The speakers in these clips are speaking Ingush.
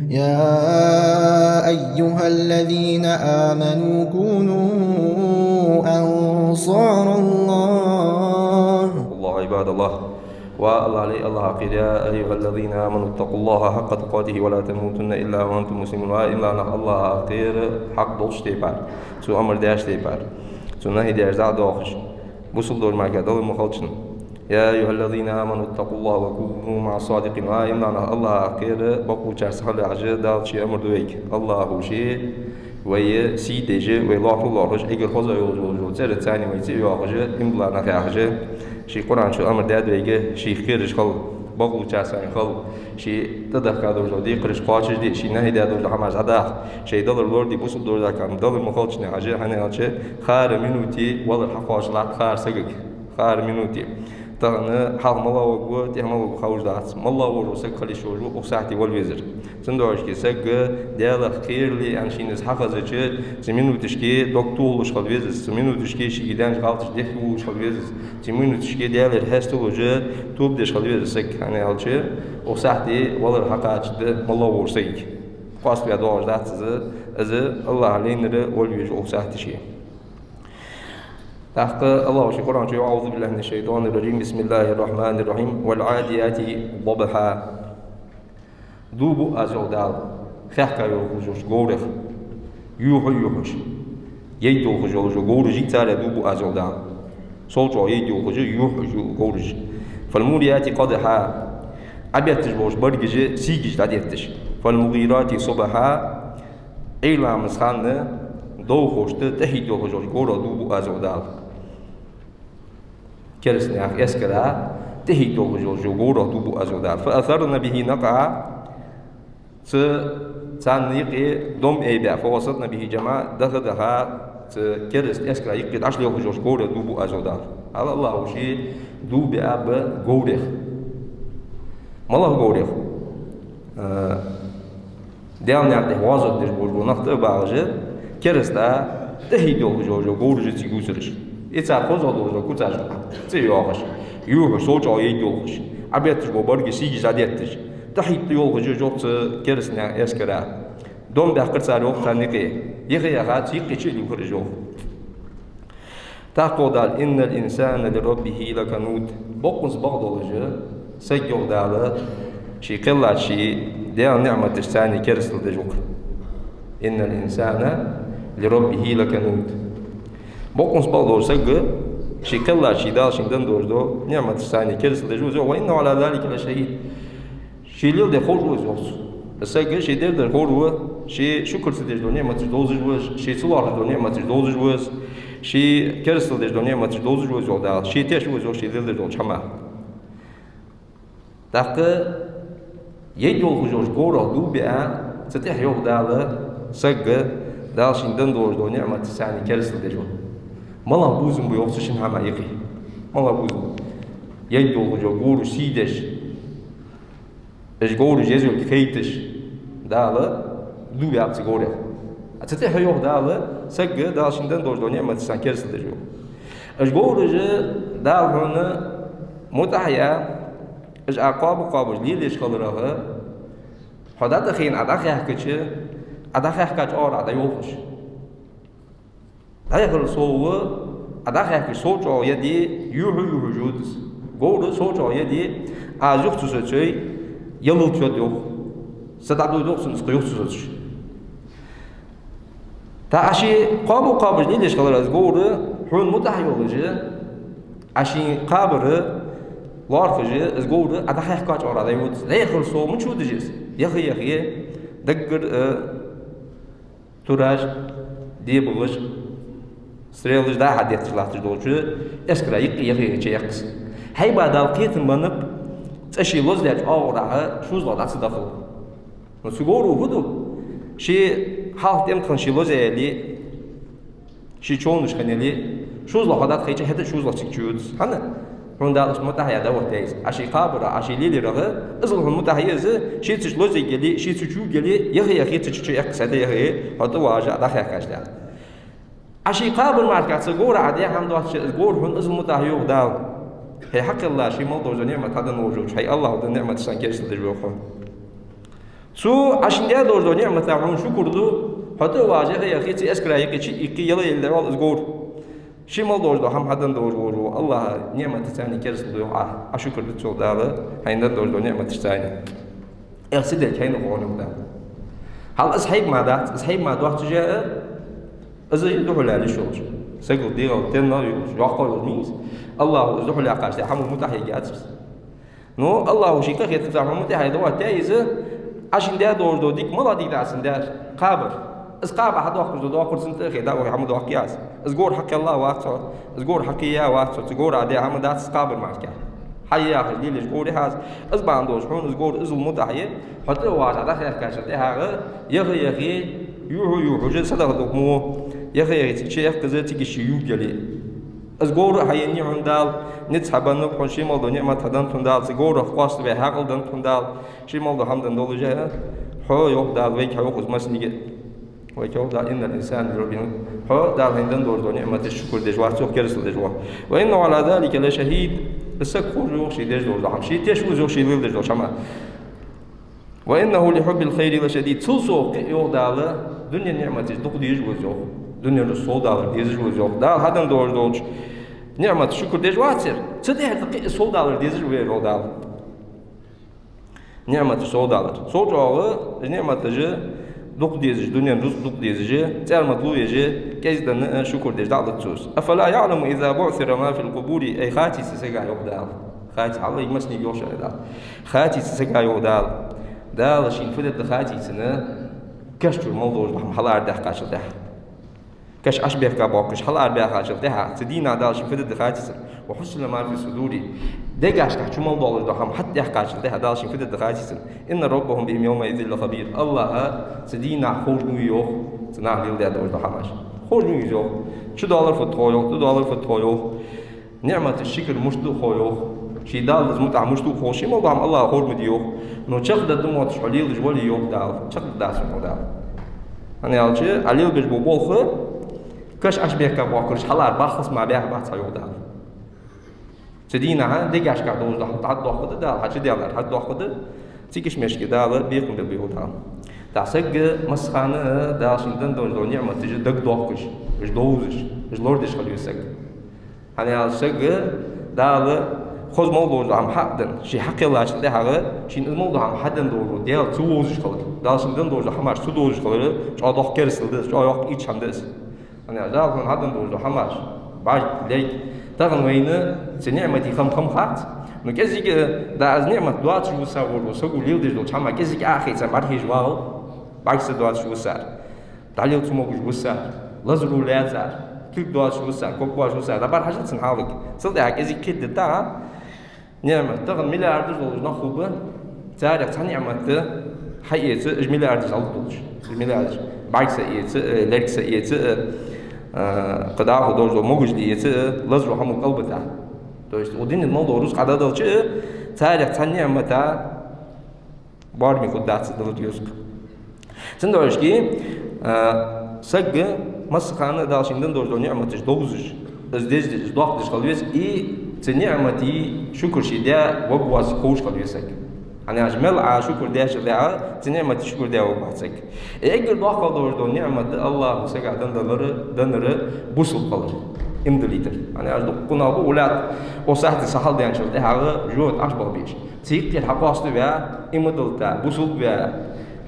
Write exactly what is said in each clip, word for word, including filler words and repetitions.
يا أيها الذين آمنوا كونوا أنصار الله. الله عباد الله. Ва Аллахӏ лай, Аллахӏах кхера, يا أيها الذين آمنوا اتقوا الله حق تقاته ولا تموتن إلا وأنتم مسلمون. Ва иман диллача нах, Аллахӏах кхера хьакъ долча тайпара, цо амар даьча тайпара, цо нахӏий даьча зӏа доахаш, бусалба долча мара далар ма хилча. يا أيها الذين آمنوا اتقوا الله وكونوا مع الصادقين. Ва иман диллача нах, Аллахӏах кхера, бакъдолчарца хила яхаш, Дала ший амар ду вайга. Аллахӏо ше вай сий деш, вай лоархӀар лоархӀаш, эггара хоза йолаш йола цӀерца царна вай цӀи йоахаш, иман диллача нах яхаш, ше Къуръан чу амар даьд вайга, шийх кхераш хила, бакъдолчарца хила, ше тӀадехка долаш дола декхараш кхоачашде, ше нахӏий даь долаш дола хӀамаш дӀадаха, шоай далар лораде, бусалба долаш дола хӀама далар ма хилча яхаш, хӀана аьлча хара минуте валар хьакхоачаш латт хара сагага. Хара минуте. Тахан хьалха малагӀа варгва, тӀехьа малагӀа варгва ховш дац. МалагӀа вар саг хила йиш йолаш ва укх сахьте вала везар. Цудухьа саг Даьлах кхерале аьнна шийна из хьахезача, цу минуташка дог тохалуш хила веза из, цу минуташка шийга даьннача гӀалаташта дехьа воалаш хила веза из, цу минуташка Даьлера хьесталуш, тоба деш хила веза саг, хӀана аьлча укх сахьте валар хьакхоачаш да малагӀа вар саг. Къоаставаь доагӀаш дац из, из Аллахӏ лайнар вала веза укх сахьташка. ТӀаккха Аллахӏо ший Къуръан чу: أعوذ بالله من الشيطان الرجيم. بسم الله الرحمن الرحيم. والعاديات ضبحا. Ду бу аз, йоах Дала, хехка йолаш йолча говрех, юхь а юхьаш, яйда йолаш йола говраш, царех ду бу аз, йоах Дала. Сов чӀоагӀа яйда йолаш, юхь а юхьаш йола говраш. فالموريات قدحا. Ӏобетташ болча баргаш сийгаш дӀадетташ. فالمغيرات صبحا. Ӏуйра ламаза хана довхошта тӀехьийта йолаш йолча говрах ду бу аз, йоах Дала. Кераста наьха эскара тӀехьийта йолаш йолча говрах ду бу аз, йоах Дала. فأثرن به نقعا. Цу, царна юкъе дом айбаь, فوسطن به جمعا, даха а даха, цу кераста эскара юкъе дӀачулелхаш йолча говрех ду бу аз, йоах Дала. Хьал Аллахӏо ше ду баьб говрех. МалагӀа говрех? Э, Даьла наькъа тӀа гӀазот деш болаш бола нах тӀа а багӀаш, кераста тӀехьийта йолаш йола говраш я цига дувцараш. Из цар хозагӀа долаш дола куцаш цӀи йоахаш, юхьаш, сов чӀоагӀа яйда йолаш, Ӏобетташ бола баргаш сийгаш дӀадетташ, тӀехьийта йолаш я, йоах, цу кераста наьха эскара. Дом баьккхар цар, йоах, царна юкъе. Яха а яха, цу юкъе чу а лилхар уж, йоах. ТӀаккха йоах Дала: إن الإنسان لربه لكنود. Бокъонца бакъдолаш саг, йоах Дала, ший кхеллача ший Даьла ниӀматашца керастал деш ва-кх. إن الإنسان لربه لكنود. Бокъонца бакъдолаш саг ший кхеллача ший Дала шийна денна долаш дола ниӀматашца керастал деш ва из, йоах. وإنه على ذلك لشهيد. Ше леладер ховш ва из, йоах цо. Саг ше дер дар ховш ва, ше шукр ца деш дола ниӀматаш довзаш ва из, ше ца лоархӀаш дола ниӀматаш довзаш ва из, ше керастал деш дола ниӀматаш довзаш ва из, йоах Дала. Ше теш ва из, йоах, ше леладер долча хӀамах. ТӀаккха яйда йолаш йолча говрах ду биа, цу тӀехьа, йоах Дала, саг Дала шийна денна долаш дола ниӀматашца керастал деш ва. МалагӀа безам ба, йоах, цу шин хӀаман юкъе? МалагӀа безам ба? Яйда йолаш йола говраш сий деш, уж говраш езилга хайташ Дала ду баьб цу говрех. А цу тӀехьа, йоах Дала, саг Дала шийна денна долаш дола ниӀматашца керастал деш ва. Уж говраш Дала хьона мутӀахь яь, уж Ӏа кхоаба-кхоабаш лелаеш хиларах, хьо дӀатӀахайна Ӏа дӀахаьхкача, Ӏа дӀахаьхкача оагӀорахьа дӀайолхаш. ДӀаяхар сов, Ӏа дӀахаьхкача сов чӀоагӀа яде, юхь а юхьаш йода из. Говр сов чӀоагӀа яде, Ӏа из юха ца соцой, ялалца йод, йоах. Са дӀадода, йоах, цунна, из кхы юха ца соцаш. ТӀаккха Ӏа ше кхоаба-кхоабаш лелаеш хиларах из говр хьона мутӀахь йолаш, Ӏа ший кхабар лоархӀаш, из говр Ӏа дӀахаьхкача оагӀорахьа дӀайода из. ДӀаяхар сов мича йода из? Яха-яхе, даггара, э, тураш, дебагӀаш, стрелаш дӀа-хьа детташ латташ долча эскара юкъе яха-яхе чуяккха из. ХӀайба Дала кхетам беннаб, цкъа ше лозадаьча оагӀорахьа шозлагӀа дӀа ца дахалга. Ну, цу говро фу ду? Ше хьалха тӀем тӀа хинна ше лозаяьле, ший човнаш хиннаяле, шозлагӀа хьо дӀатӀахайча, хӀаьта а шозлагӀа цига чуйода из. ХӀана? Хьона Дала иштта мутӀахь яь дӀаваттаяь из. Ӏа ший кхабарах, Ӏа ше леларах, иззал хьона мутӀахь я из, ше цу чу лозаергьяле, ше цу чу чуйоаргьяле, яха-яхе цу чу чуяккха из, хӀаьта яхе, хьо тӀавахаш Ӏа дӀахаьхкача. Ӏа ший кхабар мара цу говрах Ӏа даь хӀама доацача, из говр хьона иззал мутӀахь я, йоах Дала. ХӀай хьакхелла, ше мел долаш дола ниӀмат хьаденна волаш волча хьай Аллахӏо денна ниӀматашца керастал деш ва хьо. Цо Ӏа шийна даь долаш дола ниӀмата хьона шукр ду, хьо тӀа а вагӀаш, яха-яхе, цу эскара юкъе чу а иккхе, яла а елла вала из говр. Ше мел долаш дола хӀама хьаденна долаш волаш вола АллахӀа ниӀматаца керастал ду, йоах Ӏа, Ӏа шукр ду цу Дала хьайна денна долаш долча ниӀматашца. Эх, цу деррига хьайна хьона, йоах Дала. Хьал из хьайга мара дац, из хьайга мара доаццаш а, из духьалъяла йиш йолаш, сагал дегӀал тенна йолаш, йоккха йолаш ма йий из. АллахӀа из духьалъяьккхача тӀехьа хӀама мутӀахьа ергьяц из. Ну, АллахӀа ший къахетамца хьона мутӀахьа дӀаоттаяьй из, Ӏа шийна даь долаш дола дика, малагӀа дика да Ӏа цунна даьр? Кхабар. Из кхаба хьадоаккхаш дола доаккхар цунна тӀа а хе, дӀа а вахе, хӀама доаккхе аз. Из говр хьакхелла а вац хьо, из говр хьакхийя а вац хьо, цу говра даь хӀама дац из кхабар мара кхы. Хьаяхаш лелаеш говр я хьа из. Из бахьан долаш хьона из говр иззал мутӀахьа я, хьо тӀа а вагӀаш дӀахаьхкачул тӀехьагӀа, яха-яхе, юхь-юхь уже садаха дукха мо, яха-яхе цига ше эккхаза, цига ше ювргъяла. Из говр а хьаеннай хьона Дала, низ хьабеннаб хьона, ше мел дола ниӀмат хьаденнад хьона Дала, цу говрах къоаставаь хьаькъал деннад хьона Дала, ше мел дола хӀама денна долаш а, хьо, йоах Дала, вайга хьайоах из массанега. Вайга йоах Дала: «إن الإنسان لربه», хьо Дала хьайна денна долаш дола ниӀматашта шукр деш вац, йоах, керастал деш ва. «وإنه على ذلك لشهيد», из саг ховш ва, йоах, ше деш долаш дола хӀама, ше теш ва из, йоах, ше леладеш долча хӀаман. «وإنه لحب الخير لشديد». Цул совгӀа кхы а, йоах Дала, дунен ниӀматаш дукха дезаш ва из, йоах. Дунен рузкъа совдалар дезаш ва из, йоах. Дала хьаденна долаш долча ниӀматашта шукр деш вацар, цу тӀехьа кхы а совдалар дезаш ва ер, йоах Дала. НиӀматаш совдалар. Сов чӀоагӀа ниӀматаш дукха дезаш, дунен рузкъа дукха дезаш, цӀармат лу еш, кӀезига денна а шукр деш дӀа а лац цо из. «أفلا يعلم إذا بعثر ما في القبور». Ай, хаций цу сага, йоах Дала. Хаций, хьал а массанега йоах шоана Дала. Хаций цу сага, йоах Дала. Дала шийна фу дергда хаций цунна, каша чура мел долаш дола хӀама хьаларадаьккхачул тӀехьагӀа. Каша Ӏобехка боаккхаш хьаларабаьхачул тӀехьагӀа, цу дийнахьа Дала шийна фу дергда хаций цунна. «وحصل ما في الصدور». Дегашка чу мел долаш дола хӀама хьатӀадехкачул тӀехьагӀа Дала шийна фу дергда хаций цунна. «إن ربهم بهم يومئذ لخبير». АллахӀ цу дийнахьа ховш ма вий, йоах, цу наха леладаь долаш дола хӀамаш. Ховш ма вий из, йоах. Чудоалар фуд тхо, йоах, дудоалар фуд тхо, йоах. НиӀматашта шукр мишта ду хов, йоах. Ший Даллаза мутӀахьа мишта ва хов, ше мел дола хӀама АллахӀа ховр ма дий, йоах. Но чакхдаргда мотт хьо лелаш вале, йоах Дала. Чакхдаргдац хьона, йоах Дала. ХӀана аьлча, Ӏа лелабеш бола болх каша Ӏобехка боаккхараш хьаларабахалца мара баьха бац хьа, йоах Дала. Цу дийнахьа дегашка долаш дола хӀама хьатӀадоаккхаргда Дала, хьа чудаьлар хьатӀадоаккхаргда. Цига ший мешке Дала бекхам бергба, йоах Дала. ТӀаккха саг массахана а Дала шийна денна долаш дола ниӀматаш дагадоаккхаш, уж довзаш, уж лорадеш хила веза саг. ХӀана аьлча саг Дала хоза мел долаш дола хӀама хьа а денна, ше хьакхеллачул тӀехьагӀа, шийна из мел дола хӀама хьаденна долаш вола Даьла ца вовзаш хилар, Дала шийна денна долаш дола хӀамаш ца довзаш хилар, чӀоагӀа доккха керастал да из, чӀоагӀа йоккха ийрча хӀама да из. ХӀана аьлча Дала хьона хьаденна долаш дола хӀамаш, бӀарг, лерг, тахан вайна цу ниӀматий хам-хам хац. Ну, кӀезига, да, из ниӀмат доацаш вусаргволаш вола саго леладеш долча хӀаман кӀезига Ӏохайца бӀарахьежа вагӀал, бӀаргса доацаш вусар. ДӀалелаца могаш вусар, лазаро лаьцар, кулг доацаш вусар, ког боацаш вусар, дӀабӀарахьажал цун хьалага. Цул тӀехьагӀа кӀезига кхетадергда Ӏа, ниӀмат. Тахан миллиардаш долаш нах хургба, царех цхьа ниӀмат хьаэца, уж миллиардаш дӀалургдолаш. Уж миллиардаш. БӀаргса эца, э, лергса эца, э, э, кхы дӀахо долаш дола могаш дӀаэца, э, лазаро хӀамо кӀалбита. То есть, укх дунен мел дола рузкъа дӀадалча, э, царех цхьа ниӀмата боараме хургдац из далар деза-кх. Цудухьа, а, саг массахана а Дала шийна денна долаш дола ниӀматаш довзаш, из дезаш, из доаккхаш хила веза, и цу ниӀматий шукр ше даь варгвоацилга ховш хила веза саг. ХӀана аьлча мел Ӏа шукр даьчул тӀехьагӀа цу ниӀматий шукр даь варгвац саг. И эггара доккхагӀа долаш дола ниӀмат да АллахӀа сага денна далар, деннар бусалба хилар, иман диллийтар. ХӀана аьлча дуккха нах ба, уллатта укх сахьате са хьалдаьнначул тӀехьагӀа жожагӀате Ӏочубаха безаш. Цу юкъера хьакъоаставаь, иман диллийтта, бусалба ваь,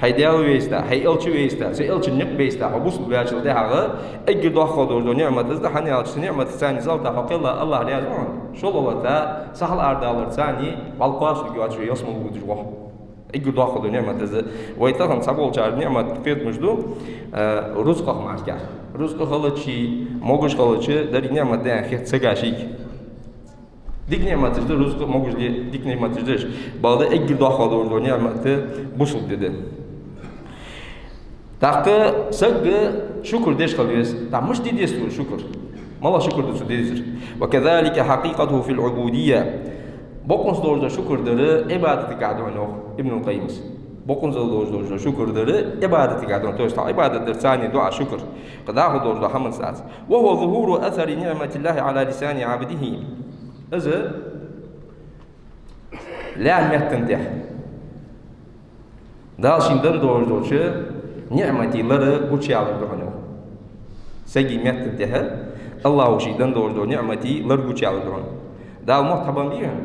хьай Даьла вайза, хьай элча вайза, цу элчан никъ бейза, хьо бусалба ваьчул тӀехьагӀа, эггара доккхагӀа долаш дола ниӀмат из да, хӀана аьлча цу ниӀматаца цхьана из алта хьо кхелла АллахӀ раьза ва хьона. ШоллагӀа лата, са хьаларадаларца цхьана бӀаргакхоачаргйоацаш ялсмала водаш ва хьо. Эггара доккхагӀа дола ниӀмат из да. Вай тахан цхьаболчар ниӀмат кхетамаш ду, а, рузкъах мара кхы. Рузкъа хилча, могаш хилча, деррига ниӀмат да аьнна хет сага шийга. Дика ниӀматаш да рузкъа, могаш ле-, дика ниӀматаш да уж. Бакъда эггара доккхагӀа долаш дола ниӀмат бусалба ди да. ТӀаккха саг шукр деш хила веза. ТӀаккха мишта де деза цо шукр? МалагӀа шукр да цо де дезар? «وكذلك حقيقته في العبودية». Бокъонца долаш дола шукр дар Ӏибадатагахь да хьона, йоах Ибнул Къаййима. Бокъонца долаш дола шукр дар Ӏибадатагахь да хьона. То есть хьо Ӏибадат дарца цхьана ду Ӏа шукр. Кхы дӀахо долаш дола хӀаманца дац. «وهو ظهور أثر نعمة الله على لسان عبده». Из лаьрхӀа меттан тӀа. Дала шийна денна долаш долча ниӀматий лар гучаялар да хьона, йоах. Сага метта тӀехьа АллахӀа шийна денна долаш дола ниӀматий лар гучаялар да хьона. Дала мотт хьабеннабий хьона?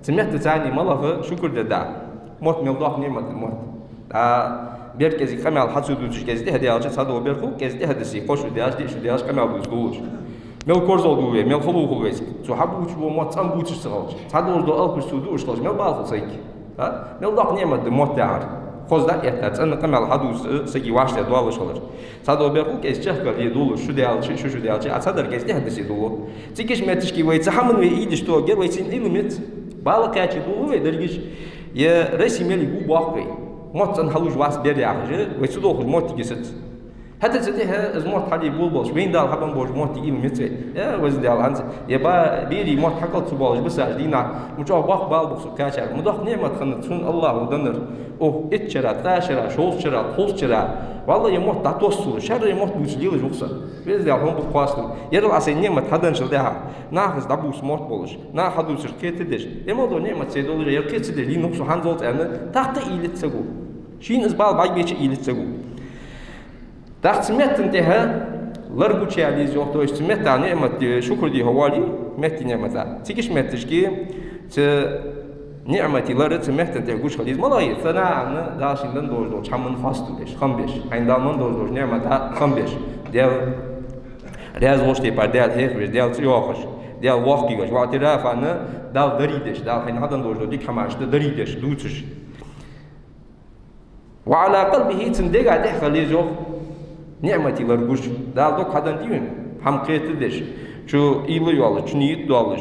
Цу метта царна малагӀа шукр дергда? Мотт мел доккха ниӀмат да, мотт. ТӀаккха бер кӀезига къамаьл хьа ца дувцаш, кӀезига тӀехьа даьлча, цхьадола бер хул кӀезига тӀехьа дисий, кхо шу даьлча, диъ шу даьлча, къамаьл дувца дуллуш. Мел корзагӀа дуллу вай, мел хало хул вайцига. Цо хьабувцаш бола мотт цӀена бувцаш ца хилча, цхьадолаш дола алапаш цо дуаш хилча, мел бала хул сага. А? Мел доккха ниӀмат да мотт яхар. Хоза дӀаэтта, цӀена къамаьл хьадувца сага вӀаштӀехьа доаллаш хилар. Цхьадола бер хул кӀезига чехка ле дуллуш, шу даьлча, шу шу даьлча, а цхьадар кӀезига тӀехьа дисе дуллу. Цигача метташка вай цу хӀаман вай уйла йича, вай цунна уйла ма йиц. Бала кхаьча дуллу вай дерригаш, е Россе мел я гу боаккх вай. Мотт цӀена хьалуш вац бер яхаш, вай ца дохаш моттиг йисац. ХӀаьта цу тӀехьа из мотт хьале болаболаш, вайна Дала хьабенна болча моттига уйла ма йиц вай. Е, Веза Даьла, хӀанз, е ба-, берий мотт хьакхалца ца боалаш бисача дийнахьа, ма чӀоагӀа боккха бала ба-кх цу кхаьчар. Ма доккха ниӀмат хиннад цунна АллахӀа деннар. Укх итт шера, ткъаь шера, шовзткъа шера, кхузткъа шера. ВаллахӀи, е мотт дӀатоссалуш, шарра е мотт бувца лелаш ва-кх со. Веза Даьла, хьона ба-кх хоастам. Ер а Ӏа сайна ниӀмат хьаденначул тӀехьагӀа, нахаца дӀабувца мотт болаш, наха хьадувцараш кхетадеш, е мел дола ниӀмат сай долаш, ер кхетадеш дийнахьа ва-кх со хӀанзалца аьнна, тӀаккха уйла йиц саго. Шийна из бала бӀаргабайча а уйла йиц саго. ТӀаккха цу метта тӀехьа лар гучаяла еза, йоах, то есть цу метта ниӀмата шукр де хьо воале, метта ниӀмата. Цигача метташка цу ниӀматий лар цу метта тӀехьа гучахила еза. МалагӀа я? Санаъ аьнна, Дала шийна денна долаш долча хӀаман хоастам беш, хам беш. Хьайна Дала менна долаш долча ниӀмата хам беш. Даьла раьза волча тайпара Даьла хьехавеш, Даьла цӀи йоахаш, Даьла воккхавеш. ВаӀтираф аьнна, Дала дарий деш, Дала хьайна хьаденна долаш дола дика хӀамаш дарий деш, дувцаш. وعلى قلبه, цун дега тӀехьа хила еза, йоах, ниӀматий лар гуш. Дала дог хьаденнадий хьона, хӀама кхетадеш, цу уйла йолаш, цу нийт долаш,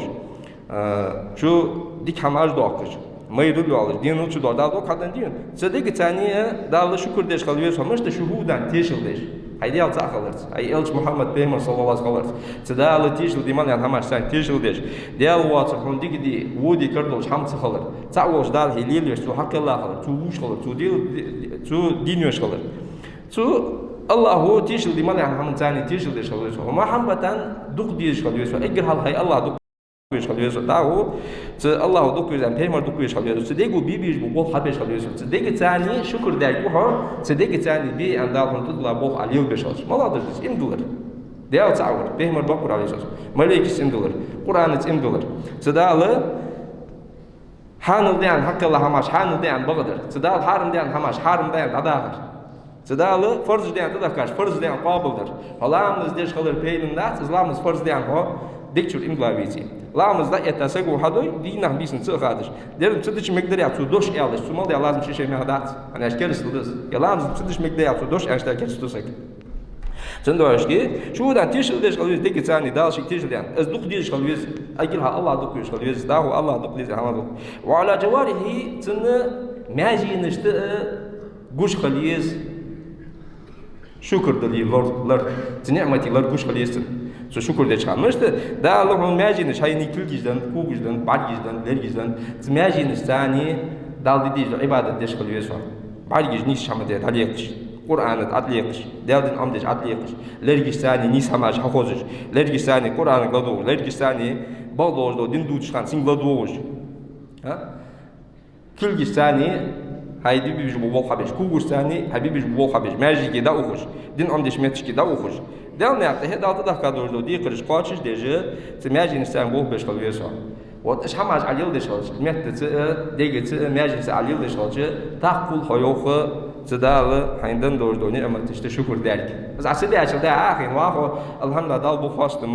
а, цу дика хӀамаш доаккхаш, майрал йолаш, денал чу доаккхаш, Дала дог хьаденнадий хьона? Цу дега царна Дала шукр деш хила веза хьо, мишта? شهودا, тешал деш. Хьай Даьла цаӀ хиларца, хьай элча Мухьаммад пайхамар, саллаллахӀу Ӏалайхи ва саллам, цу Дала тешал де ма лаьнна хӀамаш царна тешал деш. Даьла воацар хьона дика де, во де кара долаш хӀама ца хилар. ЦаӀ волча Дала хье лелавеш, цо хьакхелла хилар, цо вувш хилар, цо дел-, цо дийна веш хилар. Цу АллахӀа тешал де ма лаьнна хӀаман царна тешал деш хила веза хьо. ومحبة, дукха дезаш хила веза хьо. Эггара хьалха хьай АллахӀ дукха везаш хила веза хьо. ТӀаккха цу АллахӀ дукха веза, пайхамар дукха везаш хила веза хьо. Цу дега бе безаш бола болх хьабеш хила веза хьо. Цу дега царна шукр дергва хьо, цу дега царна бе аьнна Дала хьона тӀадилла болх Ӏа лелабеш хилча. МалагӀа дар да из? Иман диллар. Даьла цаӀ вар, пайхамар боккха вар, Ӏалайхи ссалам, малейкашца иман диллар, Къуръанаца иман диллар. Цу Дала хьанал да аьнна хьакхелла хӀамаш хьанал да аьнна багӀадар. Цу Дала хьарам да аьнна хӀамаш хьарам да аьнна дӀадахар. Цу Дала фарзаш да аьнна тӀадахкаш фарзаш да аьнна къоабалдар. Хьо ламаз деш хилар пайдана дац, из ламаз фарз да аьнна хьо дег чура иман дилла веце. Ламаз дӀаэтта саго хьадой, дийнахьа бийсанна ца а хадаш. Деррига ца дича мегаргдар яхаш цо дош аьлча, цу мел даь лазам ше-шоай мегаш дац. ХӀана аьлча керастал да из. Е ламаз ца дича мегаргда яхаш цо дош аьлча, тӀаккха кераста саг. Цудухьа шуга, шуга Дала тешал деш хила веза дега царна, Дала шийга тешал де аьнна. Из дукха дезаш хила веза, эггара хьалха АллахӀ дукха везаш хила веза, дӀахо АллахӀ дукха деза, хӀама дукха. وعلى جوارحه, цун маьженашта а гуш хила еза шукр дале лар, лар, цу ниӀматий лар гуш хила еза цун. Цу шукр деча хана. Мишта? Дала хьона маьженаш, хьайна кулгаш да, когаш да, бӀаргаш да, лергаш да, цу маьженашца царна Дала де дезаш дола Ӏибадат деш хила веза хьо. БӀаргаш нийсача хӀаман тӀа дӀалекхаш, Къуръана тӀа дӀалекхаш, Даьла дина Ӏомадеш дӀалекхаш, лергашца царна нийса хӀамаш хьахозаш, лергашца царна Къуръанага ладувгӀаш, лергашца царна бакъдолаш дола дин дувцача хана цунга ладувгӀаш. А? Кулгашца царна хьай бе безаш бола болх хьабеш, когашца царна хьай бе безаш бола болх хьабеш, маьждиге дӀаухаш, дин Ӏомадеча метташка дӀаухаш. Даьла наькъа тӀа хье Дала тӀадахка долаш дола декхараш кхоачашдеш, цу маьженашца царна болх беш хила веза хьо. Вот уж хӀамаш Ӏа леладеш хилча, меттаца а, дегаца а, маьженаца Ӏа леладеш хилча, тӀаккха хул хьо, йоах, цу Дала хьайна денна долаш дола ниӀматашта шукр дергда. Из Ӏа ца даьчул тӀехьагӀа хьайна ваха, алхьамдулиллахӀ, Дала ба-кх хоастам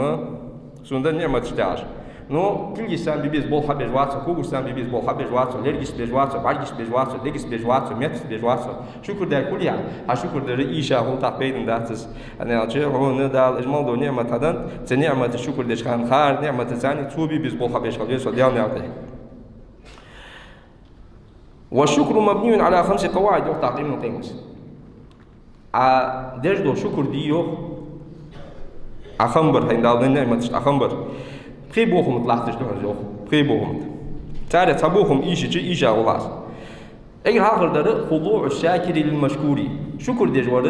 сона денна ниӀматашта, яхаш. Ну, кулгашца царна бе беза болх хьабеш вац хьо, когашца царна бе беза болх хьабеш вац хьо, лергашца беш вац хьо, бӀаргашца беш вац хьо, дегаца беш вац хьо, меттаца беш вац хьо. Шукр дергда хьо, яхаш. Хьа шукр дар ийша хул, тӀаккха пайдана дац из. ХӀана аьлча хьона Дала уж мел дола ниӀмат хьаденнад, цу ниӀмата шукр деча хана, хӀара ниӀматаца царна цо бе беза болх хьабеш хила веза хьо Даьла наькъа тӀа. والشكر مبني على خمس قواعد, йоах тӀаккха Ибн Къаййима. Ӏа деш дола шукр дий, йоах, Ӏа хам бар, хьайна Дала денна ниӀматашта Ӏа хам бар, пхе бохама тӀа латташ да хьона из, йоах, пхе бохама тӀа. Царех цхьа бохам ийшача, ийша хул из. Эггара хьалхардар: خضوع الشاكر للمشكور. Шукр деш вар,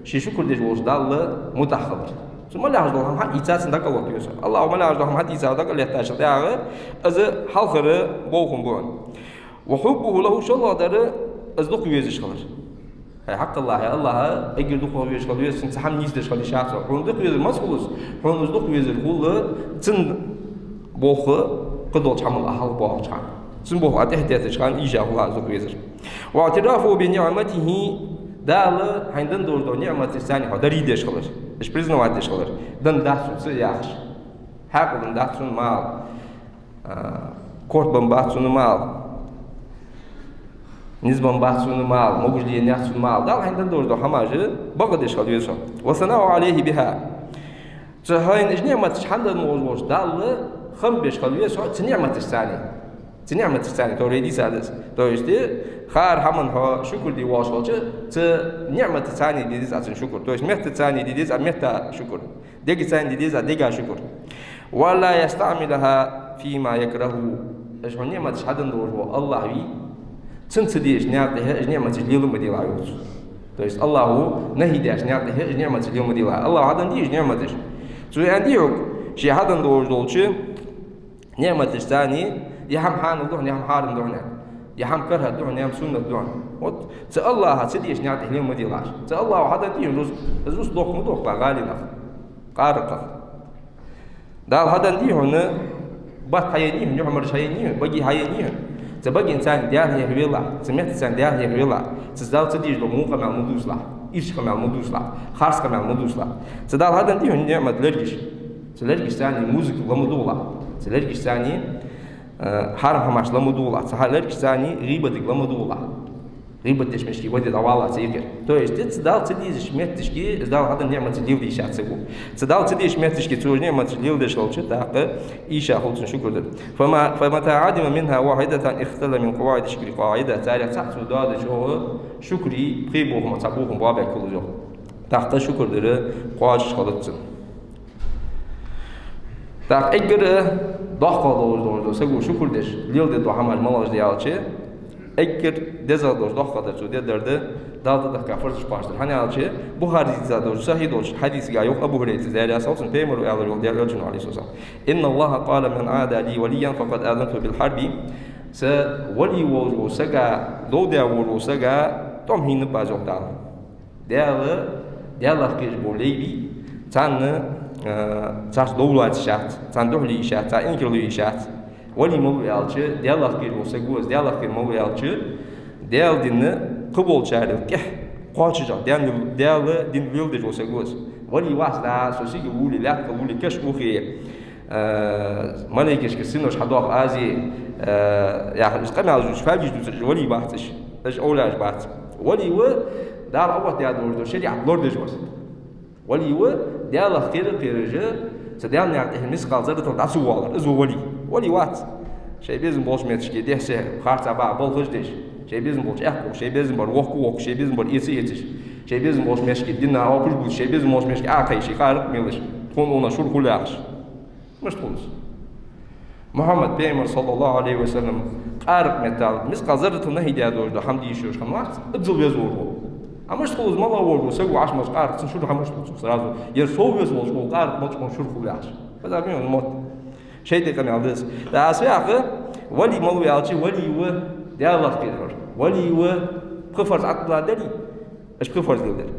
ше шукр деш волча Далла мутӀахьа хилар. Цо мел яхаш дола хӀама хьаийца цунна дӀакъовла веза хьо. АллахӀа мел яхаш дола хӀама хьаийца дӀакъовлаеттачул тӀехьагӀа, из хьалхара бохам ба хьона. وحبه له, шоллагӀдар: Из дукха везаш хилар. Хьай хьакъ Аллахь, хьай Аллахь, эггара дукха везаш хила веза, цунца хӀама нийсдеш хила йиш яц хьона. Хьона дукха везар маца хул из? Хьона из дукха везар хул, цун болх кхыдолча хӀамал Ӏа хьалхабоалача хана. Цун болх Ӏа тӀехьатеттача хана, ийша хул хьа из дукха везар. واعترافه بنعمته, Дала хьайна денна долаш дола ниӀматашца хьо дарий деш хилар. Уж признавать деш хилар. Денна дац сона ца яхаш. Хьаькъал денна дац сона мала. А, корта бенна бац сона мала. Низ бенна бац сона мала, могаш ленац сона мала. Дала хьайна денна долаш дола хӀамаш бакъдеш хила веза хьо. والثناء عليه بها. Цу хьайна уж ниӀматаш хьаденна волаш волча Далла хамбеш хила веза хьо цу ниӀматашца. Цу ниӀматашца, то есть дийцад из. То есть, хӀара хӀаман хьо шукр де воалаш хилча, цу ниӀматашца де деза Ӏа цунна шукр. То есть метташца де деза Ӏа метта шукр. Дегашца де деза дега шукр. ولا يستعملها فيما يكره. Уж хьона ниӀматаш хьаденна долаш вола Аллахь вий, цунна ца дезаш наькъа тӀа уж ниӀматаш лела ма делахь, йоах цо. То есть Аллахьо нахьи даьча наькъа тӀа уж ниӀматаш лела ма делахь. Аллахьо хьаденна дий уж ниӀматаш? Цо аьнна дий хьога, ше хьаденна долаш долча ниӀматашца, е хӀама хьанал да хьона, е хӀама хьарам да хьона, е хӀама карахӀат да хьона, е хӀама суннат да хьона. Вот цу Аллахьа ца дезаш наькъа тӀа лела ма делахь. Цу Аллахьо хьаденна дий хьона рузкъа? Из рузкъа доккха ма доккха гӀалий наха, къаракъах. Дала хьаденна дий хьона, бат хьаеннай хьона, юхьмараш хьаеннай хьона, багий хьаеннай хьона. Цу багашца Даьла хьехавелахь, цу метташца Даьла хьехавелахь, цу Дала ца дезаш дола во къамаьл ма дувцалахь, ирча къамаьл ма дувцалахь, харц къамаьл ма дувцалахь. Цу Дала хьаденна дий хьона ниӀмат лергаш? Цу лергашца музыка ла ма дугӀалахь, цу лергашца, э, хьарам хӀамаш ла ма дугӀалахь, цу хьа-, лергашца гӀийбатага ла ма дугӀалахь. ГӀийбат деш мешки ваде дӀаваллалца икхир. То есть, цу Дала ца дезаш метташка, из Дала хьаденна ниӀматаш лела дийша ца гу. Цу Дала ца дезаш метташка цо уж ниӀматаш леладеш хилча, тӀаккха ийша хул цунна шукр дар. فما، فمتى عدم منها واحدة اختل من قواعد الشكر قاعدة. Царех цхьаъ цо доаде чӀоагӀа шукра пхе бохама цхьа бохам боабаьннаб из, йоах. ТӀаккха шукр дар кхоачаш хилац цун. ТӀаккха эггара доккхагӀа долаш долаш да саго шукр деш, леладе дола хӀамаш малагӀаш да аьлча, эггара дезагӀа долаш доккхагӀдар цо дергдар да Далла тӀадехка фарзаш кхоачаш дар. ХӀана аьлча, Бухарис дийца долча сахьихь долча хьадисага йоах Абу Хурайрас, Даьла раьза хилва цунна, пайхамара аьлар, йоах, Даьла Элчано, عليه الصلاة والسلام: إن الله قال: من عادى لي وليا فقد آذنته بالحرب. Са вали волаш вола саг, дов деш волаш вола саг, тӀом хьийна ба аз, йоах Дала. Даьла, Даьлах кхераш бола лай бий, царна, э, царца дов лоацаш яц, царна духьале йиш яц, царна инкарло йиш яц. Вали малув аьлча, Даьлах кхераш вола саг ва из. Даьлах кхераш малув аьлча, Даьла дин кхыболчарел тӀехьа кхоачаш, Даьла, Даьла дин леладеш вола саг ва из. Вали вац, да, со сигала вале, лаьтта кхала вале, каша ухе, э, малейкашка синош хьадоаккх аз, э, яхаш, из къамаьл дувцаш, фаьлгаш дувцар, уж вали бац уж, уж овлияш бац. Вали ва Дала оттадаь долаш дола шариӀат лорадеш ва из. Вали ва Даьлах кхера-кхераш, цу Даьла наькъа тӀа мискъал зарратал дӀа ца воалар, из ва вали. Вали вац. Шоай безам болча метташка дехьа-сехьа харцахьа-бакъахьа болхаш деш, шоай безам болча аьхк ухаш, шоай безам бар вохка-вохкаш, шоай безам бар эца-эцаш, шой безам болча метташка дина оапаш бувцаш, шоай безам болча метташка Ӏокхайша, къаракъ мелаш, тхона укхунах шура хул яхаш. Мишта хул из? Мухьаммад пайхамар, صلى الله عليه وسلم, къаракъ меттел, мискъал зарратал нахьи даь долаш дола хӀама де йиш йолаш хиннавац, иззал веза волаш вола. А мишта хул из, малагӀа волаш вола саг ва Ӏаш мара къаракъ, цунна шура хӀама мишта хул цунца сразу? Ер сов веза волча вола къаракъ мича хул яхаш. Хаза бен мотт. ШайтӀан къамаьл да из. ТӀаккха аз фу йоах, вали малув аьлча, вали ва Даьлах кхераш вар. Вали ва пхи фарз Ӏотилла дале, уж пхи фарз леладер.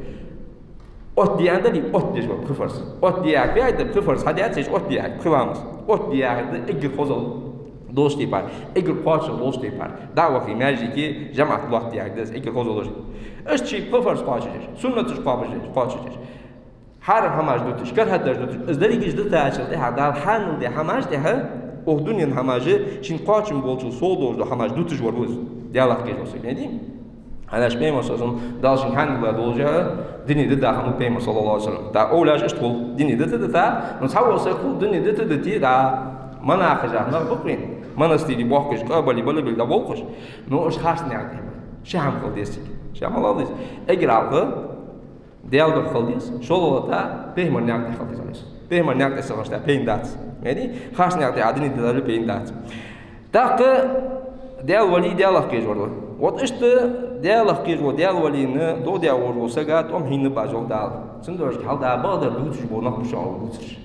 Оттаде аьнна дале, оттадеш вар пхи фарз. Оттаде яхар фу яхилга да? Пхи фарз хьадаьд, цхьаь оттаде яхар, пхи ламаз. Оттаде яхар да эггара хозал долча тайпара, эггара кхоачаш долча тайпара. ДаӀвахи маьждиги жамаӀат лоаттаде яхар да из, эггара хозал долча. Иштта ший пхи фарз кхоачашдеш, суннаташ кхоачашдеш, кхоачашдеш. Хьарам хӀамаш дуташ, карахӀаташ дуташ, из деррига дутачул тӀехьагӀа Дала хьанал даь хӀамаш тӀехьа, укх дунен хӀамаш, шийна кхоачам болчул совгӀа долаш дола хӀамаш дуташ вар ва из, Даьлах кхераш вола саг, хетий? ХӀана аьлча пайхамар, صلى الله عليه وسلم, Дала шийна хьанал даь долаш, дина дита хиннав пайхамар, صلى الله عليه وسلم. ТӀаккха овлияш иштта хул, дина дита-дита, но цхьавола саг хул, дина дита-дите, да, монахаш нах ба-кх вайна, монастыре бохкаш, къоабали балабелла дӀаболхаш, но уж харц наькъа тӀа ба, ши хӀама хила деза цига, ши хӀама хила деза. Эггара хьалха Даьла духьа хила деза, шоллагӀа тӀа пайхамара наькъа тӀа хила деза, عليه الصلاة والسلام. Пайхамара наькъа тӀа ца хинна пайда дац. Яъни, харц наькъа тӀа Ӏа дина дитале пайда дац. ТӀаккха Даьла вали, Даьлах кхераш вар ва. Вот иштта Даьлах кхераш вола, Даьла валийна дов деш волаш вола сага тӀом хьийна ба аз, йоах Дала. Цудухьа хьал да бакъдар дувцаш бола нах ба шоана дувцараш.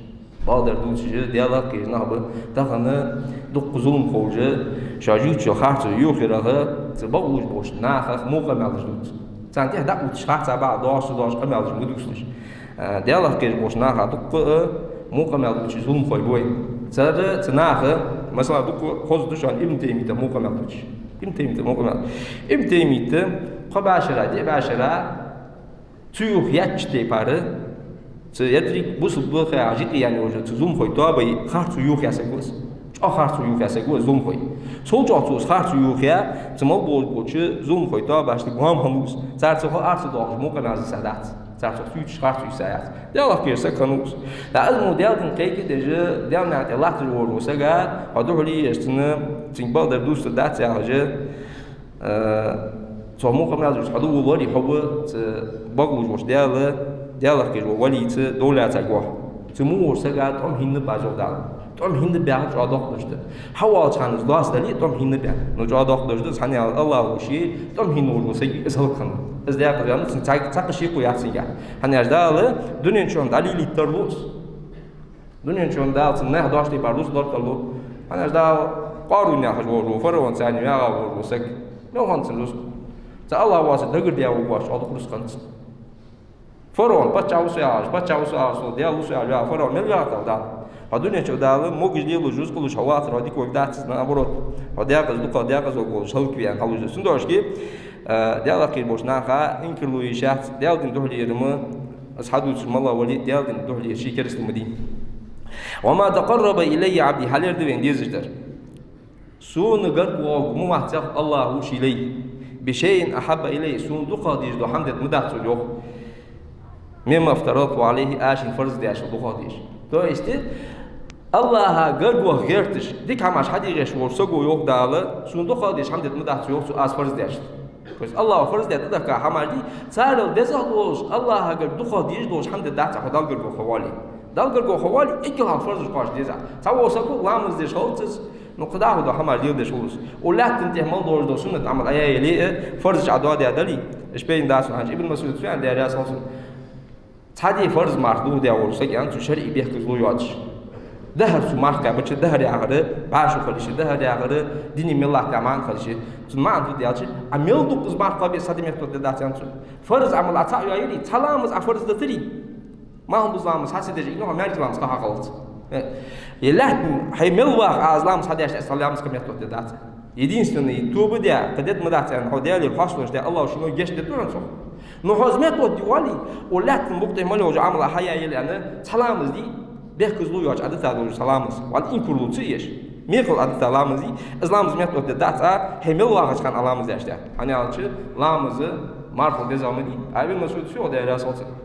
Бакъдар дувцаш Даьлах кхераш нах ба тахан дукха зулам ховш, шоаш ювцаш йола харцо йохаярах, цу бакълувш болча нахах мукъа а мел луш дувц. Царна тӀехьа дӀа а увтташ, харцахьа бакъ доагӀаш, ца доагӀаш къамаьл дувцаш. Даьлах кхераш болча наха дукха а мукъа а мел лувцаш зуламхой ба вай. Цар, цу наха, масала, дукха хоза да шоана Ибн Таймиятах мукъа а мел лувцаш. Ибн Таймиятах мукъа а мел. Ибн Таймият кхо бӀаь шера, диъ бӀаь шера цу юха яьча тайпара, цу ятри бусалба хьа жикъи яьнна йола цу зуламхой тоабай харцо йохаяь саг ва из. ЧӀоагӀа харцо йохаяь саг ва из зуламхой. Цул чӀоагӀа цо из харцо йохаяь, цу мел болаш болча зуламхой тоабашта гоама хиннав из. Цар цу хьа харцо доахаш мукъа а мел лувш дац. Цар цох цуьйташ харцо йисаяц. Даьлах кхераш саг хиннав из. ТӀаккха из мо Даьла дин кхайкадеш, Даьла наькъа тӀа латташ вола сага, хьо духьале а еш цунна, цунга бакъдар дувцаргдац яхаш, Э, цох мукъа а мел лувш хьо духьале валаре, хьо ва цу бакълувш волча Даьла, Даьлах кхераш вола валийца довлаьцарг ва хьо. Цу мугӀара сага тӀом хинна баьза Дала. ТӀом хинна баьгӀа чӀоагӀа доккха дош да. Хьавоалача хана из лоацдале а тӀом хинна баьгӀа. Но чӀоагӀа доккха дош да из, хӀана аьлча АллахӀа ше тӀом хинна волаш вола саг из хӀалакхиннав. Из даькъаза ваьнна, цун цхьа, цхьаккха шеко яц цунгахь. ХӀана аьлча Дала дунен чухь дӀалелийта тарлу из. Дунен чухь Дала цунна нах дош тӀе бӀаргадовла тарлу. ХӀана аьлча Дала КъарӀун яхаш волаш вола, фараон царна ваьгӀа волаш вола саг. Мел хиннад цун рузкъа? Цу АллахӀа воацар дагардаь вола воаш, чӀоагӀа дукха рузкъа хиннад цун. ФараонагӀа паччахь ва со яхаш, паччахь ва со яхаш, со Даьла ва со яхаш, фараон мел ваьгӀа тӀаккха Дала? Хьо дунен чу Дала могаш лелаш, рузкъа луш хьо вацар, хьо дика волга дац из, наоборот. Хьо даькъаза дукха, даькъаза волга волаш хӀалакве аьнна хьалуш да. Цудухьа, э, Даьлах кхераш болча наха инкарло еш яц, Даьла дина духьале яр ма, из хьадувцаш малав вале а, Даьла дина духьале яр ший керастал ма дий. «وما تقرب إلي عبدي», хьалар да вайна дезаш дар. Сона гарга воагӀаргва ма вац, йоах, АллахӀа ший лай. «بشيء أحب إلي», сона дукхагӀа дезаш дола хӀама детта ма дац цо, йоах. «مما افترضته عليه», аз шийна фарз даьчул дукхагӀа дезаш. То есть, АллахӀа гарга ваха гӀерташ, дика хӀамаш хьаде гӀерташ волча саго, йоах Дала, сона дукхагӀа дезаш хӀама детта ма дац цо, йоах, цо аз фарз даьчул. То есть АллахӀа фарз даь тӀадехка хӀамаш дий, царел дезагӀа долаш, АллахӀа гарга дукхагӀа дезаш долаш хӀама детта дац хьо Далла гарга ваха воале. Далла гарга ваха воале, эггара хьалха фарзаш кхоачашде деза. Цхьавола саго ламаз деш хилац из, ну, кхыдола хӀама дӀа а деш хулаш. Укх лаьттан тӀа мел долаш дола суннат Ӏамал Ӏа яь яле а, фарзаш Ӏа доадаь дале, уж пайда дац хьона, хӀанз Ибн МасӀуда фу аьннад, Даьла раьза хилва цунна. Цхьа ди фарз марха дохадаь волаш саг, аьннад цо, шарӀе бехказло йоацаш. Дехар цо марха кхаьбача, дехар яхар бӀаь шу хила йиш я, дехар яхар дина мел латта маӀан хила йиш я. Цун маӀан фуд аьлча, Ӏа мел дукха из марха кхоабе а, цхьа ди меттаоттаде дац, аьннад цо. Фарз Ӏамал Ӏа цхьаъ йоайри, цхьа ламаз Ӏа фарз дитари, малхбуза ламаз хьа ца деш, ну, маьркӀажа ламаз кхы хьахилац. Е лаьттан хьай мел ваха Ӏа из ламаз хьадаьча, цхьа ламаз кхы меттаоттаде дац. Единственный, тоба де, кхы детта ма дац, аьнна, хьо Даьлера хьоасталуш де, АллахӀа шийна гешт дергда хьона цох. Ну, хьо из меттаоттаде воале, укх лаьттан букъа тӀа мел йолча Ӏамал Ӏа хьаяь яле, аьнна, цхьа ламаз дий, бехказло йоацаш Ӏа дита долаш цхьа ламаз, вӀалла инкарло ца еш, мекъал Ӏа дита ламаз дий, из ламаз меттаоттаде дац Ӏа, хьай мел вахача хана Ӏа ламаз даьча тӀехьа. ХӀана аьлча ламаз мархал дезагӀа ма дий. Ибн МасӀуда фу йоах, Даьла раьза хилва цунна.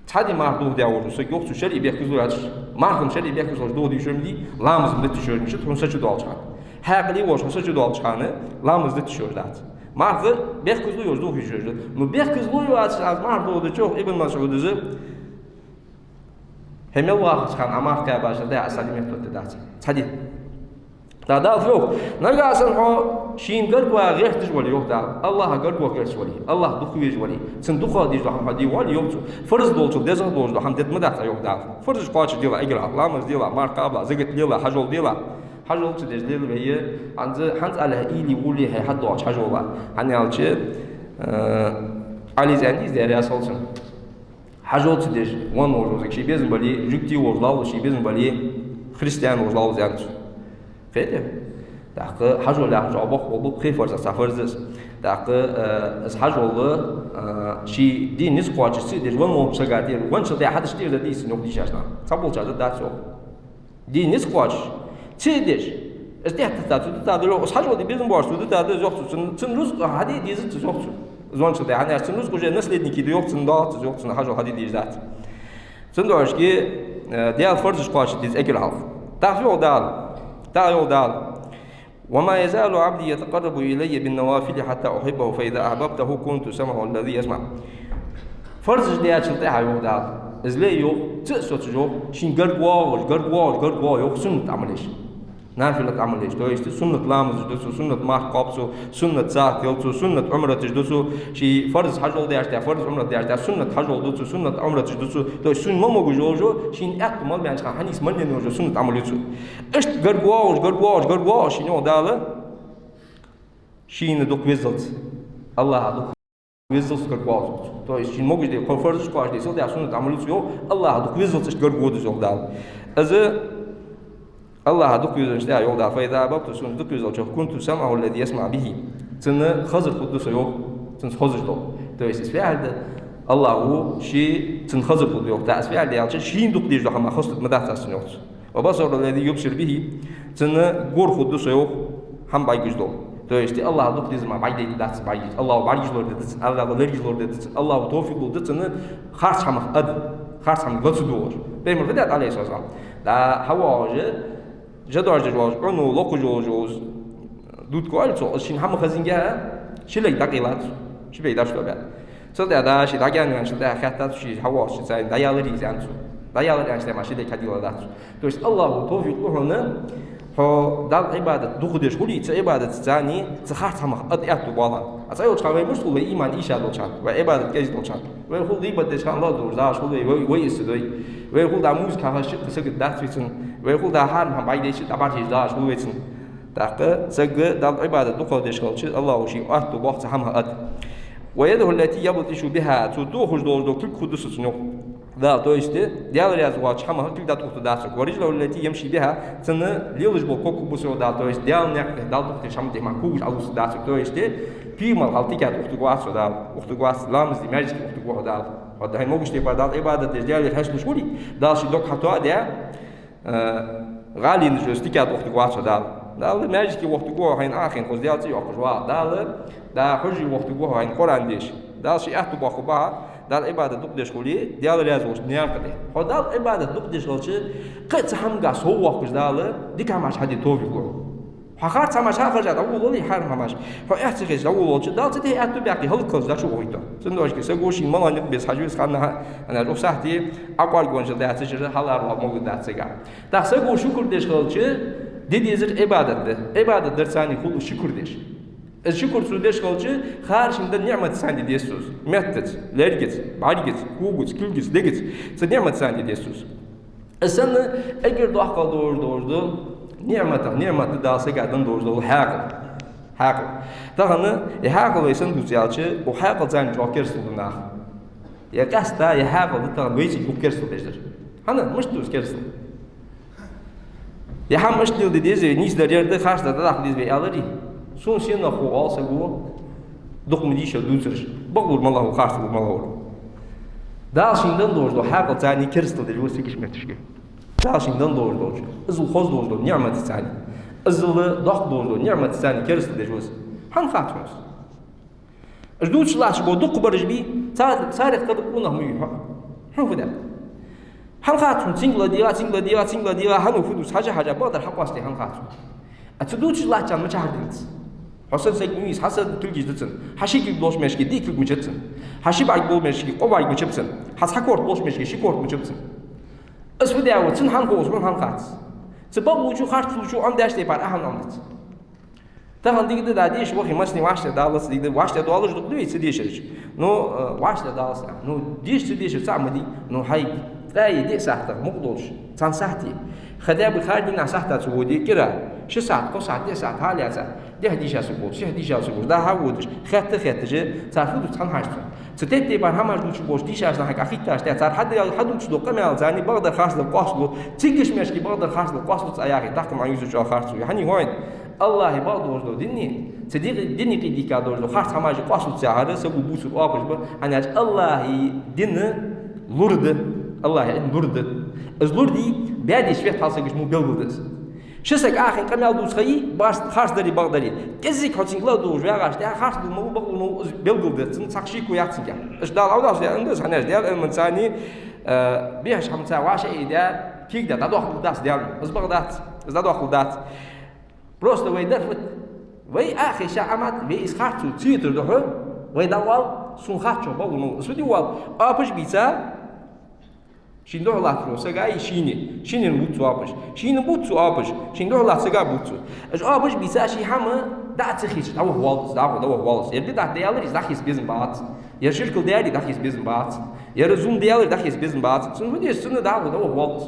Цхьа ди марха дохадаь волаш вола саг, йоах цо, шарӀе бехказло йоацаш, марханна шарӀе бехказло йоацаш дохаде йиш йола ма дий, ламаза ма дита йиш йола, мишта хьона сачудоалача хана. Хьаькъале волаш хьо сачудоалача хана ламаз дита йиш йолаш дац. Марха бехказло йоацаш дохаде йиш йолаш да. Ну, бехказло йоацаш аз марха дохадича, йоах Ибн МасӀуда, из хьай мел вахача хана Ӏа марха кхаьбачул тӀехьагӀа цхьа ди меттаоттаде дац. Цхьа ди. ТӀаккха Дала фу йоах? Нагахьа санна хьо шийна гарга ваха гӀерташ вале, йоах Дала, АллахӀа гарга ваха гӀерташ вале, АллахӀ дукха везаш вале, цунна дукхагӀа дезаш дола хӀама хьаде воале, йоах цо, фарз долчул дезагӀа долаш дола хӀама детта ма дац Ӏа, йоах Дала. Фарзаш кхоачашде ала эггара хьалха, ламаз де ала, марха кхаба ала, закат ле ала, хьажол де ала. Хьажол ца деш лелаве, хӀанз, хӀанз алахь, уйла е, гӀулакх е хьадоагӀача хьажола. ХӀана аьлча, э, Ӏалийс аьннад из, Даьла раьза хилва цунна. Хьажол ца деш венна волаш вола саг, ший безам бале, жугтий волаш лаллалца ший безам бале, христиан волаш лаллалца, аьннад цо. Кхетий? ТӀаккха хьажол яхар чӀоагӀа боккха болх ба, пхе фарзах цхьа фарз да из. ТӀаккха, э, из хьажол, э, ший дийна низ кхоачаш ца деш венна волча сага тӀера, венначул тӀехьагӀа хьадеш тӀера дар дийцад, йоах, дийшача наха. Цхьаболчар дар дац, йоах. Дийна низ кхоачаш ца деш, из тӀехьа дита, цо дита дале, из хьажол де безам боацаш цо дита да из, йоах цо, цун, цун рузкъа хьаде дезац из, йоах цо. Из венначул тӀехьагӀа, хӀана аьлча цун рузкъа уже наследники да, йоах, цунна доагӀац из, йоах, цунна хьажол хьаде дезаш дац. Цудухьа, Даьла фарзаш кхоачашде деза эггара хьалха. ТӀаккха фу йоах Дала? ТӀаккха йоах Дала: «وما يزال عبدي يتقرب إلي بالنوافل حتى أحبه، فإذا أحببته كنت سمعه الذي يسمع». Фарзаш даьчул тӀехьагӀа, йоах Дала, из лай, йоах, ца а соцаш, йоах, шийна гарга воагӀаш, гарга воагӀаш, гарга воагӀаш, йоах, суннат Ӏамал еш. Нафилат Ӏамал еш, то есть суннат ламазаш ду цо, суннат марха кхоаб цо, суннат сагӀа тел цо, суннат Ӏумраташ ду цо, ший фарз хьажол деш да, фарз Ӏумрат деш да, суннат хьажол ду цо, суннат Ӏумраташ ду цо, то есть шийна мел могаш йола, шийна аьттув мел баьннача хана хьанийса мел йола суннат Ӏамал ю цо. Иштта гарга воагӀаш, гарга воагӀаш, гарга воагӀаш шийна йоах Дала, шийна дукха везалца АллахӀа дукха везалца гарга воагӀаш ва цо. То есть шийна могаш де кхо фарзаш кхоачаш де, сел де суннат Ӏамал ю цо йоах, АллахӀа дукха везалца иштта гарга вода из йоах Дала. Из АллахӀа дукха везалца иштта йоах Дала: «فإذا أببت», цунца дукха везалца, «كنت سمعه الذي يسمع به». Цун хазар хургда со йоах, цунца хозаш дола. То есть из фу яхилга да? АллахӀа ше цун хазар хургда йоах. ТӀаккха из фу яхилга да аьлча, шийна дукха дезаш дола хӀама хоза хургда ма дац аз цунна йоах цо. «وبصره الذي يبصر به», цун гор хургда со йоах, хӀама бӀаргагуш дола. То есть АллахӀа дукха дезар мара бӀаргадайта дац бӀаргаш. АллахӀа бӀаргаш лораде деза цунна, АллахӀа лергаш лораде деза цунна, АллахӀа товфикъ лолда цунна харц хӀамах ад, харц хӀамах лаца доалаш. Пайхамар фу даьд, Ӏалайхи ссалам? ДӀа хьавоагӀаш, жа доаржадеш волаш, Ӏуно локхаш волаш, волаш, дутко аьлча цо, из шийна хӀама хазийна, ши лерг дӀакъайлад цо, ши бӀарг дӀачудоабаьб. Цул тӀехьагӀа дӀа ше дӀагаьна ваьнначул тӀехьагӀа хаьттад цо, ше хьавоагӀаш, ше царна дӀаяларий из, аьннад цо. ДӀаялар аьнначул тӀехьагӀа мара ши лерг хьадийллад цо. То есть АллахӀа товфикъ лу хьона, хьо Далла Ӏибадат дукха деш хуле, цу Ӏибадатаца цхьана цу харц хӀамах ад аьттув боалахь. А цхьайолча хана вай мишта хул, вай иман ийша долча хана, вай Ӏибадат кӀезига долча хана? Вай хул гӀийбат деш хана ладувгӀаш дагӀаш хул вай, вай, вай из ца дой. Вай хул дӀа музыка хьахаш чакх сагот дац вай цунна. Вай хул дӀа хьарам хӀама бӀаргадайча дӀабӀаргадайча дагӀаш хул вай цунна. ТӀаккха саг Далла Ӏибадат дукха деш хилча, АллахӀа шийна аьттув боах цу хӀамах ад. «ويده التي يبطش بها», цо тохаш долаш дола кулг хургда со цунна йоах Дала, то есть Даьла раьза воацача хӀамах кулг дӀатохаргдац сога. «ورجله التي يمشي بها», цун лелаш бола ког хургба со йоах Дала, то есть Даьла наькъа тӀа, Далла дукха деш хӀама тӀа мара когаш Ӏоувсаргдац сога, то есть пиймал хьалтӀакхаьча ухаргвац со Дала, ухаргвац, ламаз де маьждиге ухаргва хьо Дала. Хьо дӀахьо могаш тайпара Далла Ӏибадат деш, Даьлера хьаьшт луш хуле, Дала ший дог хьатоадаь, э, гӀалина жо стикад вохтаргвац хьо Дала. Дала маьждиге вохтаргва хьо, хьайна Ӏохайна хоза Даьла цӀи йоаккхаш вагӀа. Дала, дӀа хьоже вохтаргва хьо, хьайна Къуръан деш. Дала ший аьттув боаккхаргба хьа, Далла Ӏибадат дукха деш хуле, Даьла раьза волча наькъа тӀа. Хьо Далла Ӏибадат дукха деш хилча, кхы а цхьа хӀамага соввоаккхаш Дала, дика хӀамаш хьаде товфикъ лу хьона. Хьо харц хӀамаш хьахержа дӀаволавале, хьарам хӀамаш. Хьо эхь ца хеташ дӀаволавалча, Дала цу тӀа аьттув баьккхе, хӀалакхилча дӀачуухийт хьо. Цудухьа саго шийна мел никъ беза хьажа веза ханна, хӀана аьлча укх сахьте Ӏокъоаргвенначул дӀа цу чура хьалара вала могаш дац сага. ТӀаккха саго шукр деш хилча, де дезар Ӏибадат да. Ӏибадат дарца цхьана хул из шукр деш. Из шукр цо деш хилча, харцахьа денна ниӀматаца цхьана де деза цо из. Меттаца, лергаца, бӀаргаца, когаца, кулгаца, дегаца. Цу ниӀматаца цхьана де деза цо из. Из санна эггара доккхагӀа долаш, долаш дола ниӀматех ниӀмат да Дала сага денна долаш дола хьаькъал. Хьаькъал. Тахан из хьаькъал вай сенна дувц аьлча, укх хьаькъалца цхьана чӀоагӀа керастал ду наха. Е къаьстта, е хьаькъал да тахан вайцига дукха керастал деш дар. ХӀана, мишта да из керастал? Е хӀама мишта леладе деза, нийсдар ер да, харцдар дӀадаккха деза вай аьларий? Сона сенах хов оал саго, дукха ма дий шо дувцараш, бакълур малагӀа ва, харцлур малагӀа ва. Дала шийна денна долаш дола хьаькъалца цхьана керастал деш ва из сага метташка. Дала шийна денна долаш долча, иззал хоза долаш дола ниӀматаца цхьана, иззал доккха долаш дола ниӀматаца цхьана керастал деш ва из. ХӀана хац хьона из? Уж дувцаш латташ бола дукхагӀбараш бий, цар-, царех кхы къонах ма вий хьо. Хьона фу даьд? ХӀана хац хьона, цунга ладийгӀа, цунга ладийгӀа, цунга ладийгӀа, хьан фу дувц, хьажа, хьажа, бакъдар хьакъоастаде хӀана хац хьона? А цу дувцаш латтачарна мичахьара дилац? Хьо санна саг ма вий из, хьа санна кулгаш да цун. Хьа ши кулг долча маьждиге диъ кулг мичад цун? Хьа ши бӀарг болча маьждиге кхо бӀарг мичаб цун? Хьа цхьа корта болча маьждиге ши корта мичаб цун? Из фу даь ва, цунна хӀана хов из, хьона хӀана хац? Цу бакълувчо, харцлувчо Ӏомадаьча тайпара ахьа Ӏомадац. Тахан дика да, дӀа деша вахе, массане вӀаштӀехьадалац, дика да, вӀаштӀехьадоалаш дукха да вай цу дешараш. Ну, э, вӀаштӀехьадалац, ну, деша цу дешара цаӀ ма дий, ну, хьай, ткъаь диъ сахьатах мукъа долаш, цхьан сахьте, хотя бы хӀара дийнахьа сахьта ца водий кӀира, ши сахьат, кхо сахьат, диъ сахьат хьалаьца, дехьа дийша саг волча, сехьа дийша саг волча, дӀа-хьа водаш, хетта, хетташ, цар фу дувц хьона хьажа цунна. Цу тайп-тайпара хӀамаш дувцаш болча дийшача наха хьахитташ, тӀа цар хьа-, хьадувцаш дола къамаьл царна бакъдар харцлургда, къоасталургда, циггача маьждиге бакъдар харцлургда, къоасталургда цу Ӏаякхе, тӀаккха ма юзуча харцо. ХӀана йоах хьона? АллахӀа бакъдолаш дола дин, цу ди-, дине кхы дийкъа долаш дола харц хӀамаш къоасталургда цу хӀара, саго бувцар оапаш ба, хӀана аьлча АллахӀа дин лур да, АллахӀа дин лур да. Из лур дий, баьде свет хьалсагаш мо белгалда из. Ши саг Ӏохайна къамаьл дувца ха йий, барс-, харцдари бакъдари. КӀезига хьо цунга ладувгӀаш вагӀаш, тӀехьа харцлув ма вий, бакълув ма вий, из белгалдац, цунна цхьаккха шеко яц цунга. Иштта Дала Ӏовдалаш да, ан да из, хӀана аьлча Даьла Ӏилманца цхьана, э, бехаш хӀаманца вӀашагӀъайдаь, кулг даь дӀадоаккхалургдац Даьла. Из бакъ дац, из дӀадоаккхалургдац. Просто вай дар фуд? Вай Ӏохайша Ӏомад, вай из харцо ца йитар духьа, вай дӀаоал, сона харцо бакълув ма вий. Из фу де оал? Оапаш бийца, Шийна духьаллатташ волча сага а, шийна, шийна бувц цо оапаш. Шийна бувц цо оапаш, шийна духьаллаттача сага а бувц цо. Уж оапаш бийца, ший хӀама дӀа ца хийцаш, дӀаваха воалл из, дӀахо дӀаваха воалл из. Ер бидӀат да аьлар из, дӀахийца безам бац. Ер ширк да аьлар из, дӀахийца безам бац. Ер зулам да аьлар из, дӀахийца безам бац. Цунна фу деза, цунна дӀахо дӀаваха воалл из.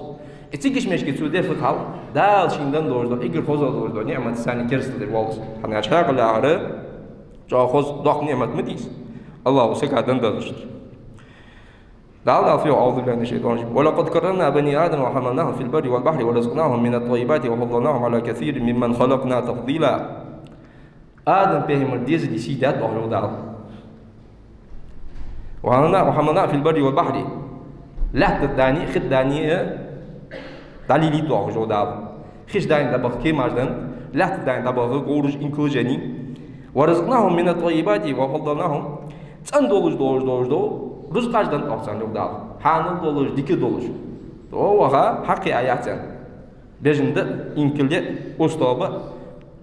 И цига ший мешки цо дер фуд хьал? Дала шийна денна долаш дола эггара хоза долаш дола ниӀмат санна керастал дер воалл из. ХӀана аьлча хьаькъал яхар чӀоагӀа хоза, доккха ниӀмат ма дий из. АллахӀа сага денна долаш. Дала, Дала фу йоах: أعوذ بالله من الشيطان الرجيم. ولقد كرمنا بني آدم وحملناهم في البر والبحر ورزقناهم من الطيبات وفضلناهم على كثير ممن خلقنا تفضيلا. Адам пайхамар дезале сий даьд оаха, йоах Дала. وحملنا، وحملناهم في البر والبحر. Лаьтта тӀа, хи тӀа а дӀалелийт оаха, йоах Дала. Хи чу дӀабаха кемаш деннад, лаьтта тӀа дӀабаха говраш, инкалаш еннай. ورزقناهم من الطيبات وفضلناهم. ЦӀена долаш, долаш, долаш дола рузкъаш деннад оаха царна, йоах Дала. Хьанал долаш, дика долаш. Оаха хьакхе а яц царна. Бежан да, инкал я, остоба,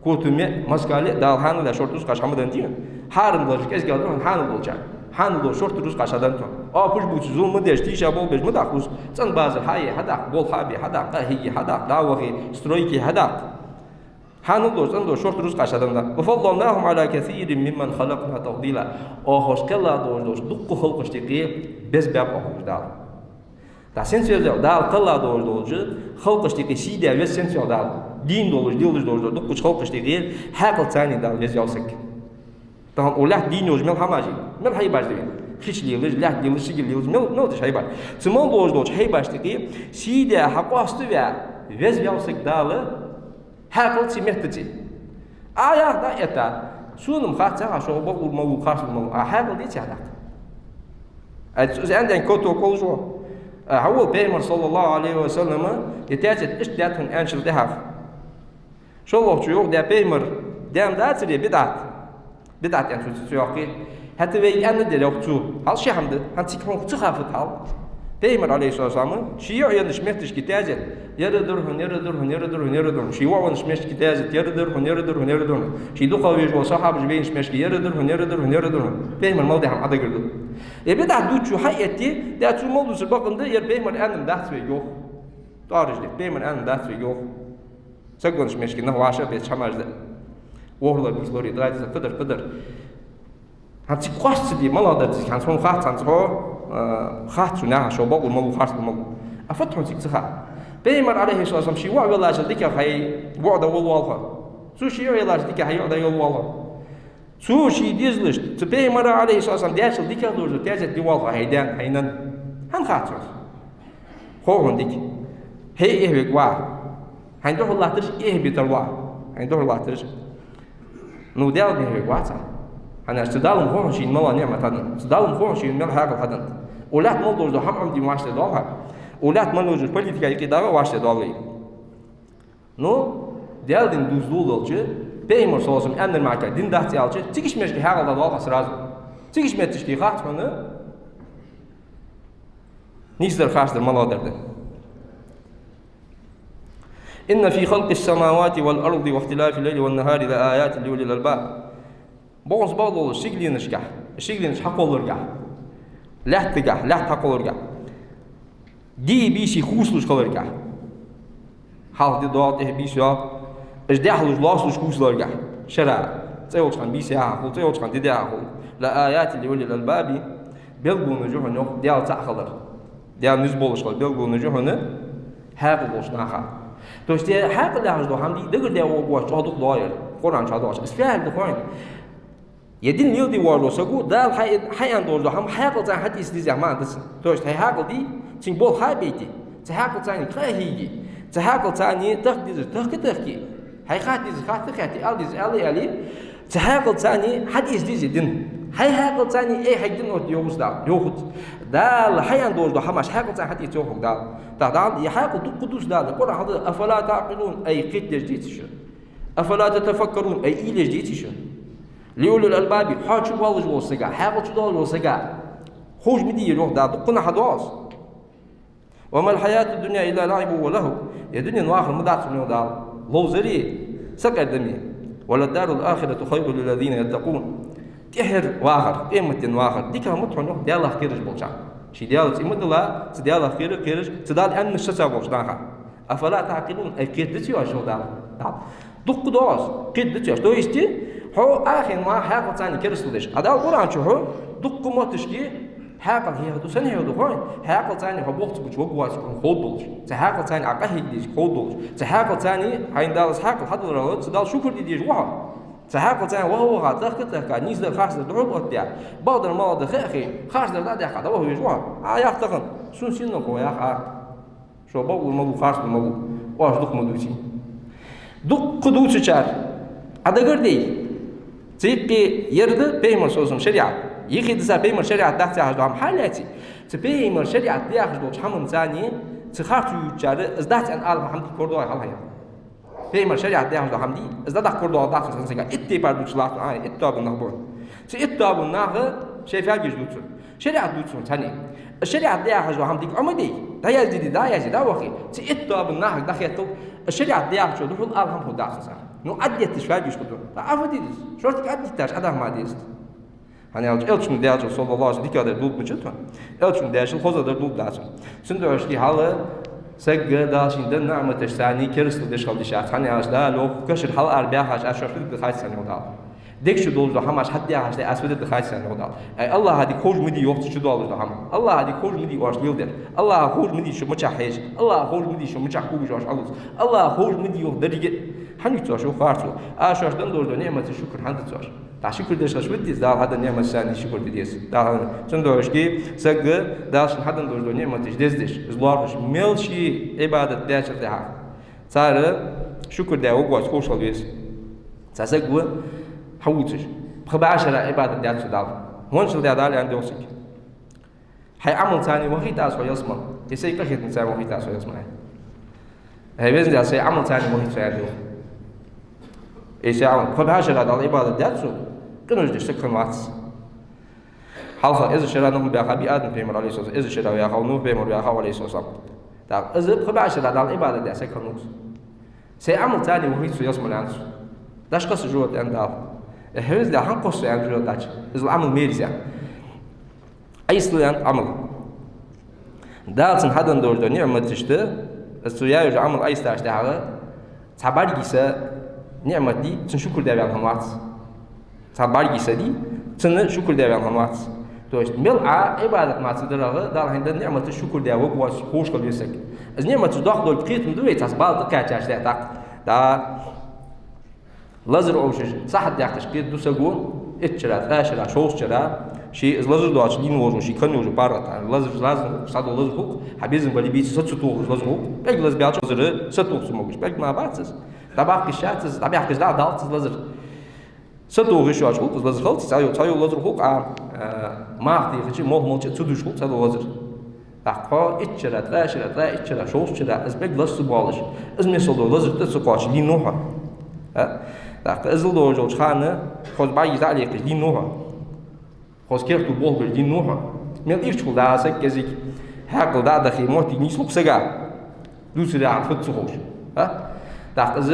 котам я, москаль я, Дала хьанал а шортта рузкъаш хьа ма деннадий. Хьарам долаш кӀезига да хьона хьанал долчар. Хьанал долаш шортта рузкъаш хьаденнад хьона. Оапаш бувца, зулам ма деш, тийша болх беш ма даккха рузкъа. ЦӀена базар хьае хьадаккха, болх хьабе хьадаккха, къахьеге хьадаккха, дӀавахе, стройке хьадаккха. Хьанал долаш, цӀена долаш шортта рузкъаш хьаденнад. وفضلناهم على كثير ممن خلقنا تفضيلا. Оаха уж кхелла долаш долча дуккха халкъашта юкъе беза баьб оаха уж, йоах Дала. ТӀаккха сенца веза йоах Дала кхелла долаш долча халкъашта юкъе, сий даь веза сенца йоах Дала? Дийна долаш, лелаш долаш дола дуккхача халкъашта юкъе хьаькъалца царна Дала веза йоах саг. Тахан укх лаьтта дийна йолаш мел хӀамаш я, мел хьайбаш да вайна. Хи чу лелаш, лаьтта лелаш, ши гӀа лелаш, мел, мел деш хьайбаш. Цу мел долаш долча хьайбашта юкъе сий даь хьакъоаставаь веза йоах саг Дала, хьаькъалца, меттаца. Ӏа яхар дӀаэтта, сона-м хац, цхьа шо бакъ лур малув, харц лур малув, Ӏа хьаькъал деций хьадаккха? Ай, цу, из аьнна ден кото колжо. Ай, хьавола пайхамар, صلى الله عليه وسلم, е тезет иштта даьд хьона аьнначул тӀехьагӀа. ШоллагӀчо йоах, да пайхамар даьнна дацар е бидӀат. БидӀат аьнна цо ца, ца йоаккхий. ХӀаьта вайга аьнна дер йоах цо. Хьал ши хӀама да. ХӀанз цига хьона ца хаа фуд хьал? Пайхамар, عليه الصلاة والسلام, ший йоӀ еннача метташка тезет ер а дир хьона, ер а дир хьона, ер а дир хьона, ер а дир хьона. Ший воӀ веннача метташка тезет ер а дир хьона, ер а дир хьона, ер а дир хьона. Ший дукха везаш вола сахьабаш веннача метташка ер а дир хьона, ер а дир хьона, ер а дир хьона. Пайхамар мел даь хӀама Ӏодигар ду. Е бидӀат дувцачо хьаэтте, да цо мел дувцар бакъ да, ер пайхамар аьнна дац вайга йоах. ТӀоараш де, пайхамар аьнна дац вайга йоах. Саг веннача метташка нах вӀашагӀбетташ хӀамаш да. ВорхӀлагӀа, бийсалгӀа, дӀадиза, кхыдар, кхыдар. ХӀанз цига къоастаде, малагӀа дар цига, хӀанз хьона хац, хӀанз хьо, а, хац цу наха, шо бакъ лур малув, харц лур малув. А фуд хьона цига ца хаа? Пайхамар, عليه الصلاة والسلام, ший воӀ веллачул дикагӀа хьай воӀ дӀаволавалва хьо. Цо ший йоӀ веллачул дикагӀа хьай йоӀ дӀайолавалва хьо. Цо ший дезалашта, цу пайхамара, عليه الصلاة والسلام, даьчул дикагӀа долаш дола тезет дӀаоалва хьо хьай даьна, хьай нанна. ХӀана хац хьона? Хов хьона дика. Хье эхь вег ва? Хьайна духьал латтараш эхь битар ва? Хьайна духьал латтараш. Ну, Даьла духьа вег вац хьо. ХӀана аьлча цу Дала-м хов хьона шийна малагӀа ниӀмат хьаденнад. Цу Дала-м хов хьона шийна мел хьаькъал хьаденнад. Укх лаьтта мел долаш дола хӀама Ӏомаде вӀаштӀехьа доал хьа. Укх лаьтта мел долаш политика юкъе дагӀа вӀаштӀехьа доал вай. Ну, Даьла дин дувца доладелча, пайхамара, صلى الله عليه وسلم, аьннар мара дин дац аьлча, цига ший метташка хьаькъал дӀадоал хьо сразу. Цига ший метташка хац хьона нийсдар, харцдар, малагӀа дар да. إن في خلق السماوات والأرض واختلاف الليل والنهار لآيات لأولي الألباب. Бокъонца бакъдолаш сигаленашка, сигаленаш хьакхолларга, лаьттага, лаьтта хьакхолларга, ди а бийса а хувцалуш хиларга, хьалха ди доагӀа, тӀехьа бийса йоагӀа, уж даьхалуш, лоацалуш хувцаларга, шера, цӀа йолча хана бийса яхьа хул, цӀа йолча хана ди даьхьа хул. لآيات لأولي الألباب. Белгалонаш я хьона, йоах, Даьла цаӀ хилара, Даьла низ болаш хилара белгалонаш я хьона хьаькъал долча наха. То есть, е хьаькъал яхаш дола хӀама дий, дагардаь воагӀаш чӀоагӀа дукха доагӀа ер, Къуръан чу доагӀаш. Из фу яхилга да хой? Е дин леладе воаллаш вола саго, Дала хьа-, хьааьнна долаш дола хӀама хьаькъалца хьатӀаэца деза яха маӀан да цун. То есть, хьай хьаькъал дий, цунга болх хьабейте, цу хьаькъалца кхы а хьийге, цу хьаькъалца тахка дезар тахка а тахке, хьайга хатта дезар хатта а хатте, ала дезар ала а аьле, цу хьаькъалца хьатӀаэца деза дин. Хьай хьаькъалца, эй, хьайга дин оттаде йоах Дала, йоахац. Дала хьааьнна долаш дола хӀамаш хьаькъалца хьатӀаэц йоах хьога Дала. ТӀаккха Дала, е хьаькъал дукха дувц Дала, Къуръан хьалха: أفلا تعقلون, ай, кхетадеш деций шо? أفلا تتفكرون, ай, уйла еш деций шо? لأولي الألباب, хьо чу воаллаш волча сага, хьаькъал чу доаллаш волча сага ховш ма дий ер, йоах Дала, дуккха хӀама хьадоагӀа. وما الحياة الدنيا إلا لعب ولهو. Ер дунен вахар ма дац, йоах Дала, ловзари сакъердами. وللدار الآخرة خير للذين يتقون. ТӀехьара вахар, къематден вахар дикагӀа ма да хьона, йоах, Даьлах кхераш болчарна. Ший Даьла цӀи ма дилла, цу Даьлах кхера, кхераш, цу Дала аьннача саца болча наха. «أفلا تعقلون», ай, кхетадац шоаш, йоах Дала. Дала. Дукха доагӀа, кхетадац шоаш. То есть, хьо ахин ма хьаькъалца керастал деш. А Дала Къуръан чу хьо дукха моттигашка хьаькъал хьехаду, сенна хьехаду хой? Хьаькъалца хьо бохца буча ваг вац хьона ховш долаш. Цу хьаькъалца Ӏа къахьегаш ховш долаш. Цу хьаькъалца хьайна Дала хьаькъал хьадаларал, цу Дала шукр де дезаш ва хьо. Цу хьаькъалца ваха-ваха, тӀехка-тӀехка, нийсдар, харцдар духьал оттадаь, бакъдар, малагӀдар ха а хинна, харцдар дӀадехка, дӀаваха везаш ва хьо. А, йоах тахан, сона сенна хов, йоах, а. Шо бакълув малув, харцлув малув, оаш дукха ма дувций. Дукха дувцачар, Ӏа дагардой. Цу юкъе ер да пайхамара, саллаллахӀу Ӏалайхи ва саллам, шариӀат. Юхедиса пайхамара шариӀат дац яхаш дола хӀама хьалаьций. Цу пайхамара шариӀат да яхаш долча хӀаманца цу харцо ювцачар из дац аьнна ала хӀама дика кор доагӀа хьалхьайна. Пайхамара шариӀат да яхаш дола хӀама дий, из дӀадаккха кор доагӀа дац цхьан сага. Итт тайпара дувцаш латт, а, итт тоабан нах ба. Цу итт тоабан наха шоай фаьлгаш дувц. ШариӀат дувц цунна цхьанне. ШариӀат да яхаш дола хӀама дика Ӏомаде, дӀаязде, дӀаязде, дӀавахе. Цу итт тоабан нахага дӀахетал, шариӀат да яхачоа духьал ала хӀама хургдац цар. Ну, Ӏаддетташ фаьлгаш хургда. ТӀаккха фу де деза? Шортта Ӏаддетташ Ӏадахьа ма деза. ХӀана аьлча Элчано даьчул, саллаллахӀу Ӏалайхи ва саллам, дикадар дулд мича тхо. Элчано даьчул хозадар дулд дац. Цудухьа шки хьал сага Дала шийна денна ниӀматашца керастал деш хила йиш яц. ХӀана аьлча Дала йоах: кашара хьалара баьхача аз шоашта фу дергда хац, йоах Дала. Дег чу долаш дола хӀамаш хьатӀадехача аз фу дергда хац, йоах Дала. Ай, АллахӀа дика ховш ма дий, йоах, цу чу долаш дола хӀама. АллахӀа дика ховш ма дий оаш леладер. АллахӀа ховш ма дий шо мичахьа хьежа. АллахӀа ховш ма дий шо мичахьа кугаш оаш Ӏолувца. АллахӀа ховш ма дий, йоах, деррига а. ХӀана ю цо шо харцо? Аз шоашта денна долаш дола ниӀматаш шукр хӀана дац оаш? ТӀаккха шукр деш хилча фу де деза? Дала хьаденна ниӀматашца шукр де деза. Дала хьаденна. Цудухьа шки сага Дала шийна хьаденна долаш дола ниӀматаш дездеш, из лоархӀаш, мел ше Ӏибадат даьчул тӀехьагӀа цар шукр даь варгвоацаш ховш хила веза. Цхьа саг ва хьавувцаш, пхи бӀаь шера Ӏибадат даьд цо Далла. ХӀанзчул тӀехьа Дала аьннад йоах сага: хьай Ӏамалца вахийта Аз хьо ялсмала, е сай къахетамца вахийта Аз хьо ялсмала. Хьай Веза Даьла, сай Ӏамалца вахийта Со, аьннад йоах. Е сай Ӏамал, пхи бӀаь шера Далла Ӏибадат даьд цо, къинош деш саг хиннавац. Хьалха эзар шера нах ма баьха, би Адам пайхамар, Ӏалайхи ссалам, эзар шера ваьха, Нухь пайхамар ваьха, Ӏалайхи ссалам. ТӀаккха из пхи бӀаь шера Далла Ӏибадат даь саг хиннавац. Сай Ӏамалца вахийта Со ялсмала, аьннад цо. ДӀакхосса живот, аьннад Дала. Э, хьай Веза Даьла, хӀана кхосса, аьннад, живот дӀача? Из Ӏамал мерза я. Айса лу, аьннад, Ӏамал. Дала цунна хьаденна долаш дола ниӀматаш да, из цо яь йола Ӏамал айса лаьча тӀехьагӀа, цхьа бӀаргий са ниӀмат дий, цунна шукр даь ваьнна хиннавац. Цхьа бӀаргий са дий, цунна шукр даь ваьнна хиннавац. То есть мел Ӏа Ӏибадат мара ца дарах, Дала хьайна денна ниӀматашта шукр даь варгвоацаш ховш хила веза саг. Из ниӀматаш доккха долга кхетам ду вай, цхьацца бала тӀакхаьчача тӀехьа тӀаккха. Да. Лазар овшаш, сахьат даьккхача кхетаду саго, итт шера, ткъаь шера, шовзткъа шера, ше из лазар доацаш лийнна волаш ва, ше кхоачаш ва паргӀата. Лазар, лазар, садо лазар хул-кх, хьа безам бале а, бийца са ца тохаш лазар хул-кх. ПӀелг лазабаьлча лазар са тоха ца могаш, пӀелг ма бац из. ДӀабаккха йиш яц из, дӀабаьккха йиш да, далац из лазар. Са тоха йиш йоацаш хул-кх из лазар, хилац, цхьайола, цхьайола лазар хул-кх, а, э, маха техача, молха мелча ца дувш хул-кх цхьадола лазар. ТӀаккха кхо итт шера, ткъаь шера, ткъаь итт шера, шовзткъа шера, из пӀелг лазаш ца боалаш, из мисал дола лазар тӀа ца кхоачаш лийннав хьо. А? ТӀаккха иззал долаш долча хана хоза бӀаргий дӀа а лехкаш лийннав хьо. Хоза керто болх беш лийннав хьо. Мел ирча хул да саг кӀезига, хьаькъал дӀа а дахе, моттиг нийслу-кх сага. Дувцар яхар фуд ца ховш. А? ТӀаккха из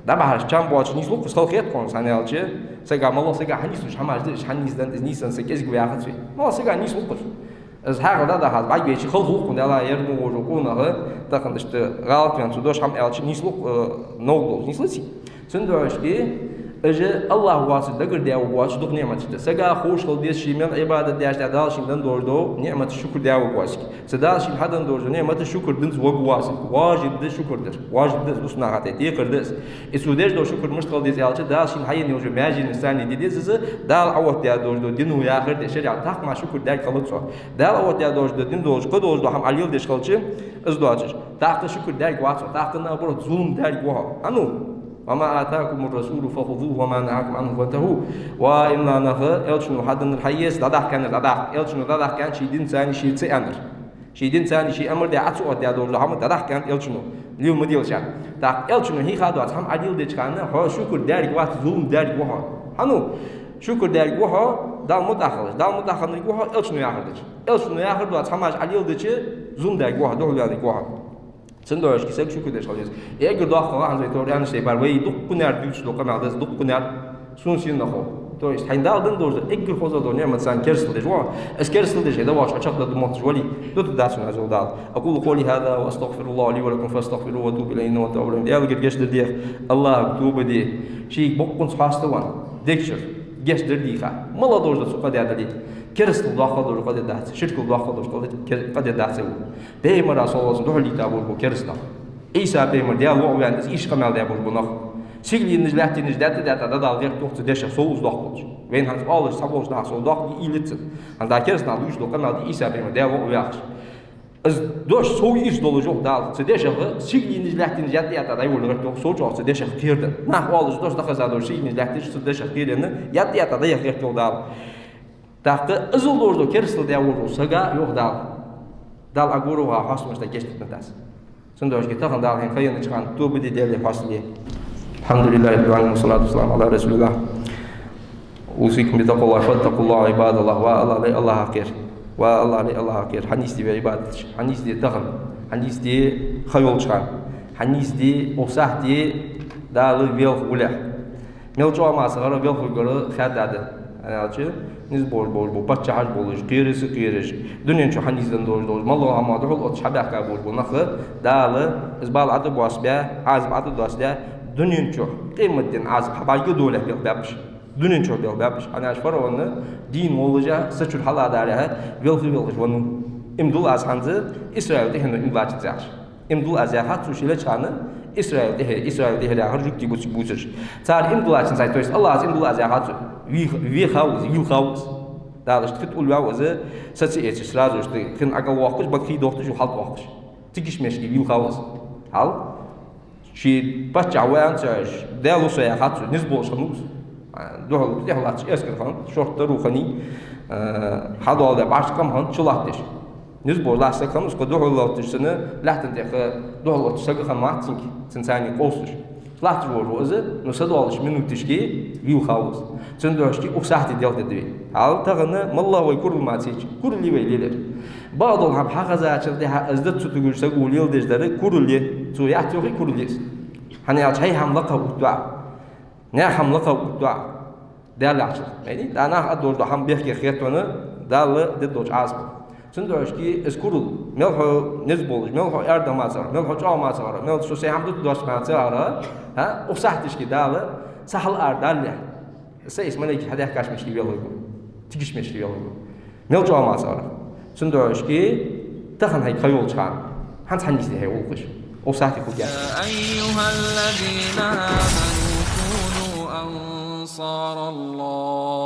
дӀабахьараш чам боацаш нийслу-кх из, хала хет хьона, хӀана аьлча, сага, малагӀа сага хьанийслуш хӀамаш да уж, хьанийсденна, из нийсденна саг кӀезига ваьхац вай. МалагӀа сага нийслу-кх из. Из хьаькъал дӀа а даха, из бӀаргвайча хала хул-кх хьона, Даьла, ер мо вожо къонах, тахан иштта гӀалат ваьнна цо дош хӀама аьлча, нийслу-кх, э, новкъа долаш, нийслаций? Цудухьа шки, уж АллахӀ воацаш, дагардаь варгвоацаш дукха ниӀматаш да. Сага ховш хила деза ше мел Ӏибадат даьча тӀехьа Дала шийна денна долаш дола ниӀматашта шукр даь варгвоацаш. Цу Дала шийна хьаденна долаш дола ниӀматашта шукр даьнза варгвоацаш. Важиб да шукр дар. Важиб да из, дус наха тӀа декхар да из. И цо деш дола шукр мишта хила деза аьлча, Дала шийна хьаенна йолча маьженашца де деза из, Дала Ӏооттадаь долаш дола дино яхар да, шариӀат, тӀаккха мара шукр даьрг хилац цо. Дала Ӏооттадаь долаш дола дино долаш, кхы долаш дола хӀама Ӏа леладеш хилча, из доацаш. ТӀаккха шукр даьрг вац цо, тӀаккха, наоборот, зулам даьрг ва хьо. ХӀана? «وما آتاكم الرسول فخذوه وما نهاكم عنه فانتهوا». Ва иман дилла нах, Элчано хьаденнар хьаэца, дӀадаккха аьннар дӀадаккха. Элчано дӀадаккха аьннад, ший динца ше ца аьннар. Ший динца ше амар даь, Ӏа ца оттадаь долаш дола хӀама дӀадаккха аьннад Элчано. Лела ма делаш аьнна. ТӀаккха Элчано хьийха доаца хӀама Ӏа леладеча хана, хьо шукр даьрг вац, зулам даьрг ва хьо. ХӀана? Шукр даьрг ва хьо Далла мутӀахьа хилча. Далла мутӀахьа хиннарг ва хьо Элчано яхар дича. Элчано яхар доаца хӀамаш Ӏа леладича, зулам даьрг ва хьо, духьалваьннарг ва хьо. Цудухьа шки сага шукр деш хила веза. Эггара доккхагӀа хӀанз вай товр аьннача тайпара, вай дуккха наьра дувцаш дола къамаьл да из, дуккха наьра, сона сенна хов. То есть хьайна Дала денна долаш да эггара хоза дола ниӀмат санна керастал деш ва хьо. Из керастал деш, хьай дӀавахаш хьо чакхдаргда мохташ вале, дутаргдац хьона из йола Дала. أقول قولي هذا وأستغفر الله لي ولكم فاستغفروه وتوبوا إليه إنه هو التواب الرحيم. Даьлагара гешт дар деха, АллахӀага тоба де, шийга боккъонца хьаста ван, дегчура гешт дар дийха. МалагӀа долаш да цу къа даь дале, керастал доккха долаш къа даь дац, ширкал доккха долаш къа даь, къа даь дац из. Пайхамара, саллаллахӀу Ӏалайхи ва саллам, духьал йита болаш бола керастал. Ӏийса пайхамар Даьла воӀ ваьнна, из иштта къамаьл даь болаш бола нах. Сигаленаш, лаьттанаш даьтта-даьтта дӀадала гӀерт йоах цу дешах, сов из доккха долаш. Вайна хӀанз оалаш цхьаболча наха сов доккха йийлац цун. ХӀанз да кераста нах дувцаш дола къамаьл да Ӏийса пайхамар Даьла воӀ ваьхаш. Из дош сов йиш долаш йоах Дала. Цу дешах сигаленаш, лаьттанаш даьтта-даьтта дӀайолла гӀерт йоах, сов чӀоагӀа цу дешах кхераденна. Наха оалаш дош дӀахаза долаш сигаленаш, лаьттанаш цу дешах кхераденна, даьтта-даьтта дӀаяха гӀерт йоах Дала. ТӀаккха иззал долаш дола керастал даь волаш вола саг, йоах Дала, Дала Ӏа гургва хьостамашта гешт дергдац. Цудухьа тахан Дала хьайна хайнача хана тоба де, Даьлага хьастам бе. الحمد لله رب العالمين والصلاة والسلام على رسول الله. أوصيكم بتقوى الله، فاتقوا الله عباد الله. Ва АллахӀ лай, АллахӀах кхера. Ва АллахӀ лай, АллахӀах кхера. Хьанийсде вай Ӏибадаташ. Хьанийсде тахан. Хьанийсде ха йолча хана. Хьанийсде укх сахьте Дала велха гулехь. Мел чӀоагӀа мацагӀара велхаргара хаьдда да. ХӀана аьлча, низ болаш болаш бола паччахьаш болаш, кхераш а кхераш, дунен чу хьаниз денна долаш долаш, моллагӀа хӀама духьал оццаш хьабаьхка болаш бола нах, Дала из бала ӀотӀабоссабаь, Ӏазап ӀотӀадоссадаь, дунен чу къематдийнахьа Ӏазап хьабӀаргадолехь белхбаьб уж. Дунен чу белхбаьб уж. ХӀана аьлча фараона дийна воллаш, са чура хьалъадалехь, велха-велхаш веннав. Им дул аз хӀанз Исраил тӀехьено им дуллачунца яхаш. Им дул аз яхад цо, ший леча хана Исраил тӀехье, Исраил тӀехье яхар жугтий бувц-, бувцаш. Цар им дуллачунца, то есть АллахӀа им дул аз яхад цо. Вийх-, вехав из, вилхав из. Дала иштта хи тӀа улваьв из, са ца эцаш, сразу иштта хин ӀокӀалвоаккхаш, бакъ хий дохийташ, юха хьалтӀавоаккхаш. Цига кишмешка вилхав из. Хьал? Ший паччахь ва аьнна ца оалаш, Даьла ва со яхад цо, низ болаш хиннав из. А, духьал тӀехьа латташ эскар хиннад, шортта таро хиннай, а, хьадоаладаь бӀаьш къам хиннад чулаттадеш. Низ болаш латташ саг хиннав из, кхы духьал латташ цунна, лаьттан тӀа духьал латташ саг хиннавац цунга, цунца цхьана къовсаш. Латташ волаш ва из, но са доаллача минуташка вилхав из. Цудухьа укх сахьте делхадергда вай. Хьал тахан моллагӀа вай курал мара ца йича, курал я вай лелар. Бакъдола хӀама хьахезачул тӀехьагӀа из дац цу тугуж саго леладеш дар курал я. Цо яц йоахе, курал я из. ХӀана аьлча хьай хӀама лакхагӀа оттаду Ӏа. Наьха хӀама лакхагӀа оттаду Ӏа. Даьла яхачул. Айни, да нах а долаш дола хӀама бехке хет хьона, Дала дергдолча Ӏазапах. Цудухьа из курал, мел хьо низ болаш, мел хьо аьрда мацагӀара, мел хьо чӀоагӀа мацагӀара, мел со сай хӀама дутаргдоацаш мацагӀара, а, укх сахьташка Дала са хьалаара далале, са из малейкаш хьадаьхкача мешка велхаргва, тикача мешка велхаргва. Мел чӀоагӀа мацагӀара. Цудухьа тахан хьайга ха йолча хана, хӀанз хьанийсде хьай гӀулакхаш. Укх сахьте хургьяц. يا أيها الذين آمنوا كونوا أنصار الله.